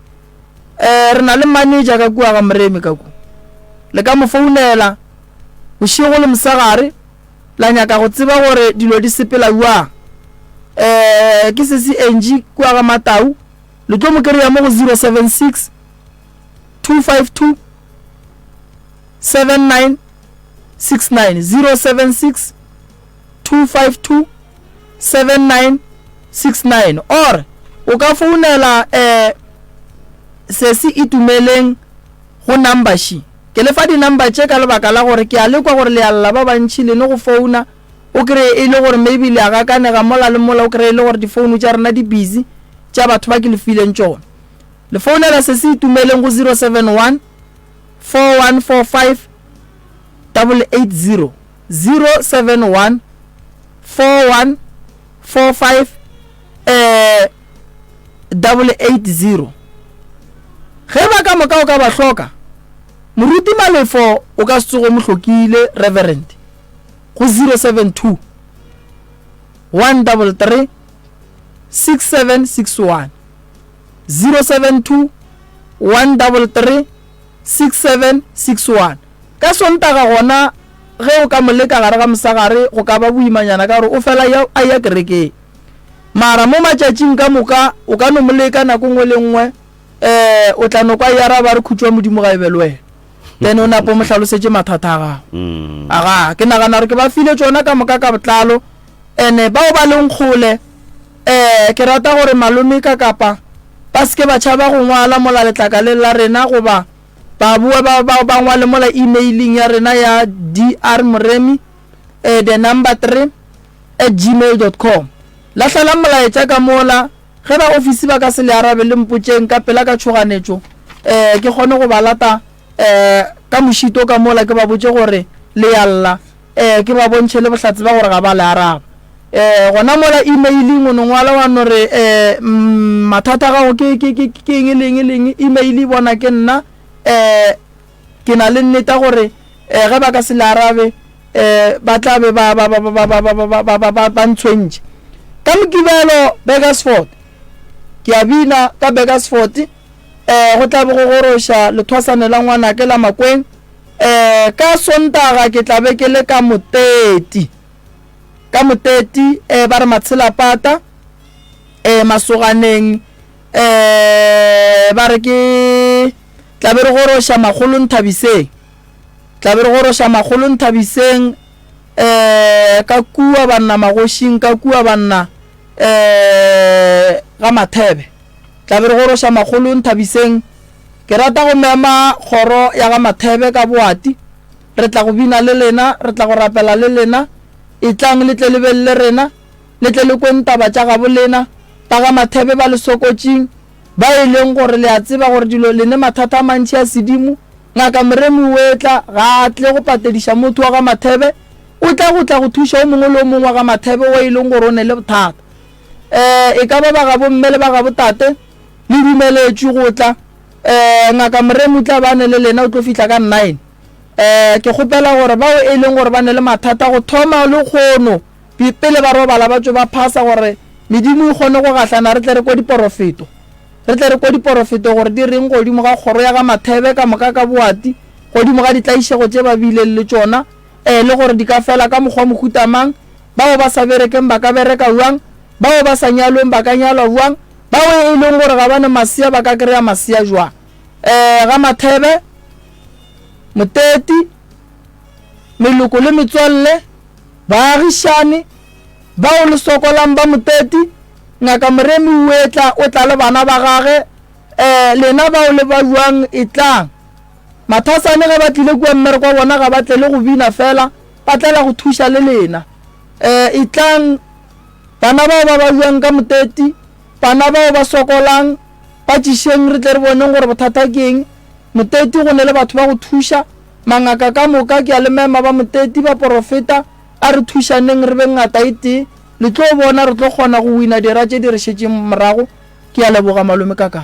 Eh, re na le manager ka kua ga Moremi ka kua. Le ka mo founela bošego le mosegare la nyaka go tseba gore dilo di sepela bjang. Eh, ke sesi Angie kua ga Matau, le tlo mo kry-a mo go 076 252 7969 076 252 7969 or o ka founela eh sesi Itumeleng go number she. Ke le fa di number tše ka lebaka la gore ke a le kwa gore le a lla ba bantši le no go founa o kreye e le gore maybe le a gakanega mola le mola o kreye e le gore di founu tša rena di busy tša batho ba ke le fileng tšona. Le founela sesi Itumeleng go 071 4145 880 071 4145 eh 880. Ge ba ka moka o ka ba hloka, Moruti Malefo o ka se tsoge o mo hlokile, Reverend, go 072 133 6761. 072 133 6761. Ka Sontaga gona. ge o ka mo leka gare ga mosagare go ka ba boimanyana ka gore o fela ya a ya kerekeng. Mara mo matšatšing ka moka o ka no mo leka nako nngwe le nngwe um o tla no kwa e araba a re khutšo ya Modimo ga e be le wena. Then o nape o mo hlalosetše mathata a gago. Aga, ke nagana gore ke ba file tšona ka moka ka botlalo. Ene bao ba leng kgole um ke rata gore malome ka kapa ba se ke ba tšhaba go ngwala mola letlakaleng la rena goba ba boe ba, ba, ba ngwale mola emailing ya rena ya drmoremi eh, the number 3 at gmail dot com. Lahlelang molaetša ka mola, ge ba ofisi ba ka se le arabe le mpotšeng ka pela ka tšhoganetšo um ke kgone go ba lata um ka mošito ka mola ke ba botše gore le ya lla um ke ba bontšhe le bohlatse ba gore ga ba le araba. Um gona mola emailing o no ngwala wa no re um mathata a gago ke, ke, ke, ke eng le eng le eng, email e bona ke nna um ke na le nneta gore um ge ba ka se le arabe um ba tla be ba, ba, ba, ba, ba, ba, ba, ba, ba, ba, ba ntshwentše. Ka Mokibelo Burgersfort, ke a bina ka Burgersfort, um go tla be go goroša lethwasane la ngwanake la Makweng. Um ka Sontaga ke tla be ke le ka Moteti, ka Moteti, um ba re Matshelapata, um Masoganeng, um ba re ke tla be re goroša Makgolo Nthabiseng. Tla be re goroša Makgolo Nthabiseng um ka kua banna magošing ka kua banna um ga Mathebe. Tla be re goroša Makgolo Nthabiseng. Ke rata go mema kgoro ya ga Mathebe ka boati. Re tla go bina le lena, re tla go rapela le lena. Etlang le tle le beng le rena, le tle le kweng taba tša gabo lena. Ba ga Mathebe ba le sokotšing, ba e leng gore le a tseba gore dilo le ne mathata a mantši a sedimo. Ngaka Moremi o etla, ga a tle go patediša motho wa ga Mathebe, o tla go tla go thuša o mongwe le o mongwe wa ga Mathebe wo e leng gore o ne le bothata. E, e ka ba ba gabo mme le ba gabo tate, le dumeletšwe go tla. E, Ngaka Moremi o tla ba a ne le lena, o tlo fihla ka nine. E, ke kgopela gore bao e leng gore ba ne le mathata go thoma lekgono, pele ba robala ba tšwe ba phasa gore medimo e kgone go gahlana re tle re kwe diporofeto. Re tle re kwe diporofeto gore di reng godimo ga kgoro ya ga Mathebe ka moka ka boati, godimo ga ditlaišego tše ba bileng le tšona, ee, le gore di ka fela ka mokgwa mohuta mang, bao ba sa berekeng ba ka bereka bjang, bao ba sa nyalweng ba ka nyalwa bjang, bao e leng gore ga ba ne masea ba ka kry-a masea jwang. Ee, ga Mathebe, Moteti, meloko le metswalle, baagišani, bao le sokolang ba Moteti, Ngaka Moremi o etla, o tla le bana ba gage. Eh, lena bao le ba bjang, etlang. Mathasane ge ba tlile kua mmereko wa bona ga ba tlele go bina fela, ba tlela go thuša le lena. Eh, etlang, bana bao ba ba bjang ka Moteti, bana bao ba sokolang, ba tšišeng re tle re boneng gore bothata ke eng. Moteti go ne le batho ba go thuša, mangaka ka moka ke a le mema ba Moteti, baporofeta, a re thušaneng re be ngata e tee. Le tlo bona re tlo kgona go wina dira tše di re šetšeng morago. Ke a leboga Malome Kakapa.